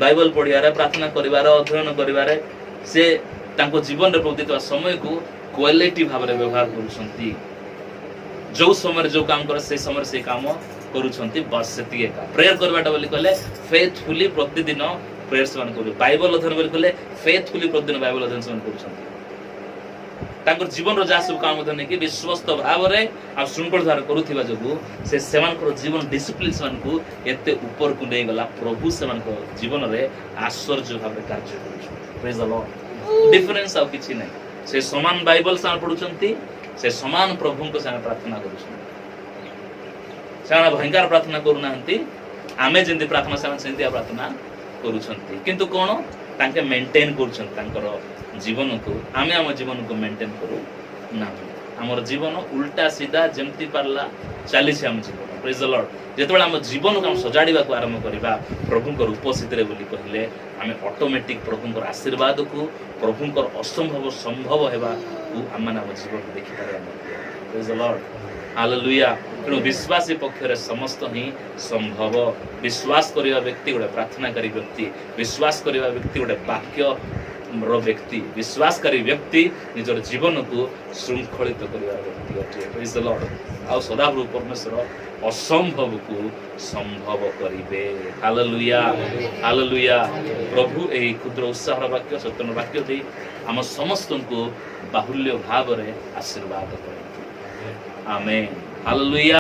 ବାଇବଲ ପଢିବାରେ, ପ୍ରାର୍ଥନା କରିବାରେ, ଅଧ୍ୟୟନ କରିବାରେ ସେ ତାଙ୍କ ଜୀବନରେ ପ୍ରଭୁ ଦେଇଥିବା ସମୟକୁ କ୍ୱାଲିଟି ଭାବରେ ବ୍ୟବହାର କରୁଛନ୍ତି। ଯୋଉ ସମୟରେ ଯୋଉ କାମ କରେ, ସେଇ ସମୟରେ ସେଇ କାମ କରୁଛନ୍ତି, ବାସ୍ ସେତିକି ଏକା। ପ୍ରେୟର କରିବାଟା ବୋଲି କହିଲେ ଫେଥଫୁଲି ପ୍ରତିଦିନ ପ୍ରେୟର ସେମାନେ କରୁଛନ୍ତି। ବାଇବଲ ଅଧ୍ୟୟନ ବୋଲି କହିଲେ ଫେଥଫୁଲି ପ୍ରତିଦିନ ବାଇବଲ ଅଧ୍ୟୟନ ସେମାନେ କରୁଛନ୍ତି। ତାଙ୍କର ଜୀବନର ଯାହା ସବୁ କାମ ମଧ୍ୟ ନେଇକି ବିଶ୍ୱସ୍ତ ଭାବରେ ଆଉ ଶୃଙ୍ଖଳିତ ଭାବରେ କରୁଥିବା ଯୋଗୁଁ ସେ ସେମାନଙ୍କର ଜୀବନ ଡିସିପ୍ଲିନ ସେମାନଙ୍କୁ ଏତେ ଉପରକୁ ନେଇଗଲା। ପ୍ରଭୁ ସେମାନଙ୍କ ଜୀବନରେ ଆଶ୍ଚର୍ଯ୍ୟ ଭାବରେ କାର୍ଯ୍ୟ କରୁଛନ୍ତି। Praise the Lord. Difference ଆଉ କିଛି ନାହିଁ। ସେ ସମାନ ବାଇବଲ ସେମାନେ ପଢୁଛନ୍ତି, ସେ ସମାନ ପ୍ରଭୁଙ୍କ ସାଙ୍ଗେ ପ୍ରାର୍ଥନା କରୁଛନ୍ତି। ସେମାନେ ଭୟଙ୍କର ପ୍ରାର୍ଥନା କରୁନାହାନ୍ତି। ଆମେ ଯେମିତି ପ୍ରାର୍ଥନା, ସେମାନେ ସେମିତିଆ ପ୍ରାର୍ଥନା କରୁଛନ୍ତି। କିନ୍ତୁ କ'ଣ ତାଙ୍କେ ମେଣ୍ଟେନ୍ କରୁଛନ୍ତି ତାଙ୍କର ଜୀବନକୁ। ଆମେ ଆମ ଜୀବନକୁ ମେଣ୍ଟେନ୍ କରୁ ନାହୁଁ। ଆମର ଜୀବନ ଉଲ୍ଟା ସିଧା ଯେମିତି ପାରିଲା ଚାଲିଛି ଆମ ଜୀବନ। Praise the Lord. ଯେତେବେଳେ ଆମ ଜୀବନକୁ ଆମେ ସଜାଡ଼ିବାକୁ ଆରମ୍ଭ କରିବା ପ୍ରଭୁଙ୍କର ଉପସ୍ଥିତିରେ ବୋଲି କହିଲେ, ଆମେ ଅଟୋମେଟିକ୍ ପ୍ରଭୁଙ୍କର ଆଶୀର୍ବାଦକୁ, ପ୍ରଭୁଙ୍କର ଅସମ୍ଭବ ସମ୍ଭବ ହେବାକୁ ଆମମାନେ ଆମ ଜୀବନକୁ ଦେଖିପାରିବା ମଧ୍ୟ। Praise the Lord. Hallelujah. ତେଣୁ ବିଶ୍ୱାସୀ ପକ୍ଷରେ ସମସ୍ତ ହିଁ ସମ୍ଭବ। ବିଶ୍ୱାସ କରିବା ବ୍ୟକ୍ତି ଗୋଟେ ପ୍ରାର୍ଥନାକାରୀ ବ୍ୟକ୍ତି। ବିଶ୍ୱାସ କରିବା ବ୍ୟକ୍ତି ଗୋଟେ ବାକ୍ୟ ର ବ୍ୟକ୍ତି। ବିଶ୍ୱାସକାରୀ ବ୍ୟକ୍ତି ନିଜର ଜୀବନକୁ ଶୃଙ୍ଖଳିତ କରିବାର ବ୍ୟକ୍ତି ଅଟେ। Praise the Lord. ଆଉ ସଦାପ୍ରଭୁ ପରମେଶ୍ୱର ଅସମ୍ଭବକୁ ସମ୍ଭବ କରିବେ। Hallelujah, hallelujah. ପ୍ରଭୁ ଏହି କ୍ଷୁଦ୍ର ଉତ୍ସାହର ବାକ୍ୟ, ସତ୍ୟର ବାକ୍ୟ ଦେଇ ଆମ ସମସ୍ତଙ୍କୁ ବାହୁଲ୍ୟ ଭାବରେ ଆଶୀର୍ବାଦ କରନ୍ତୁ। ଆମେନ୍। ହାଲେଲୁୟା।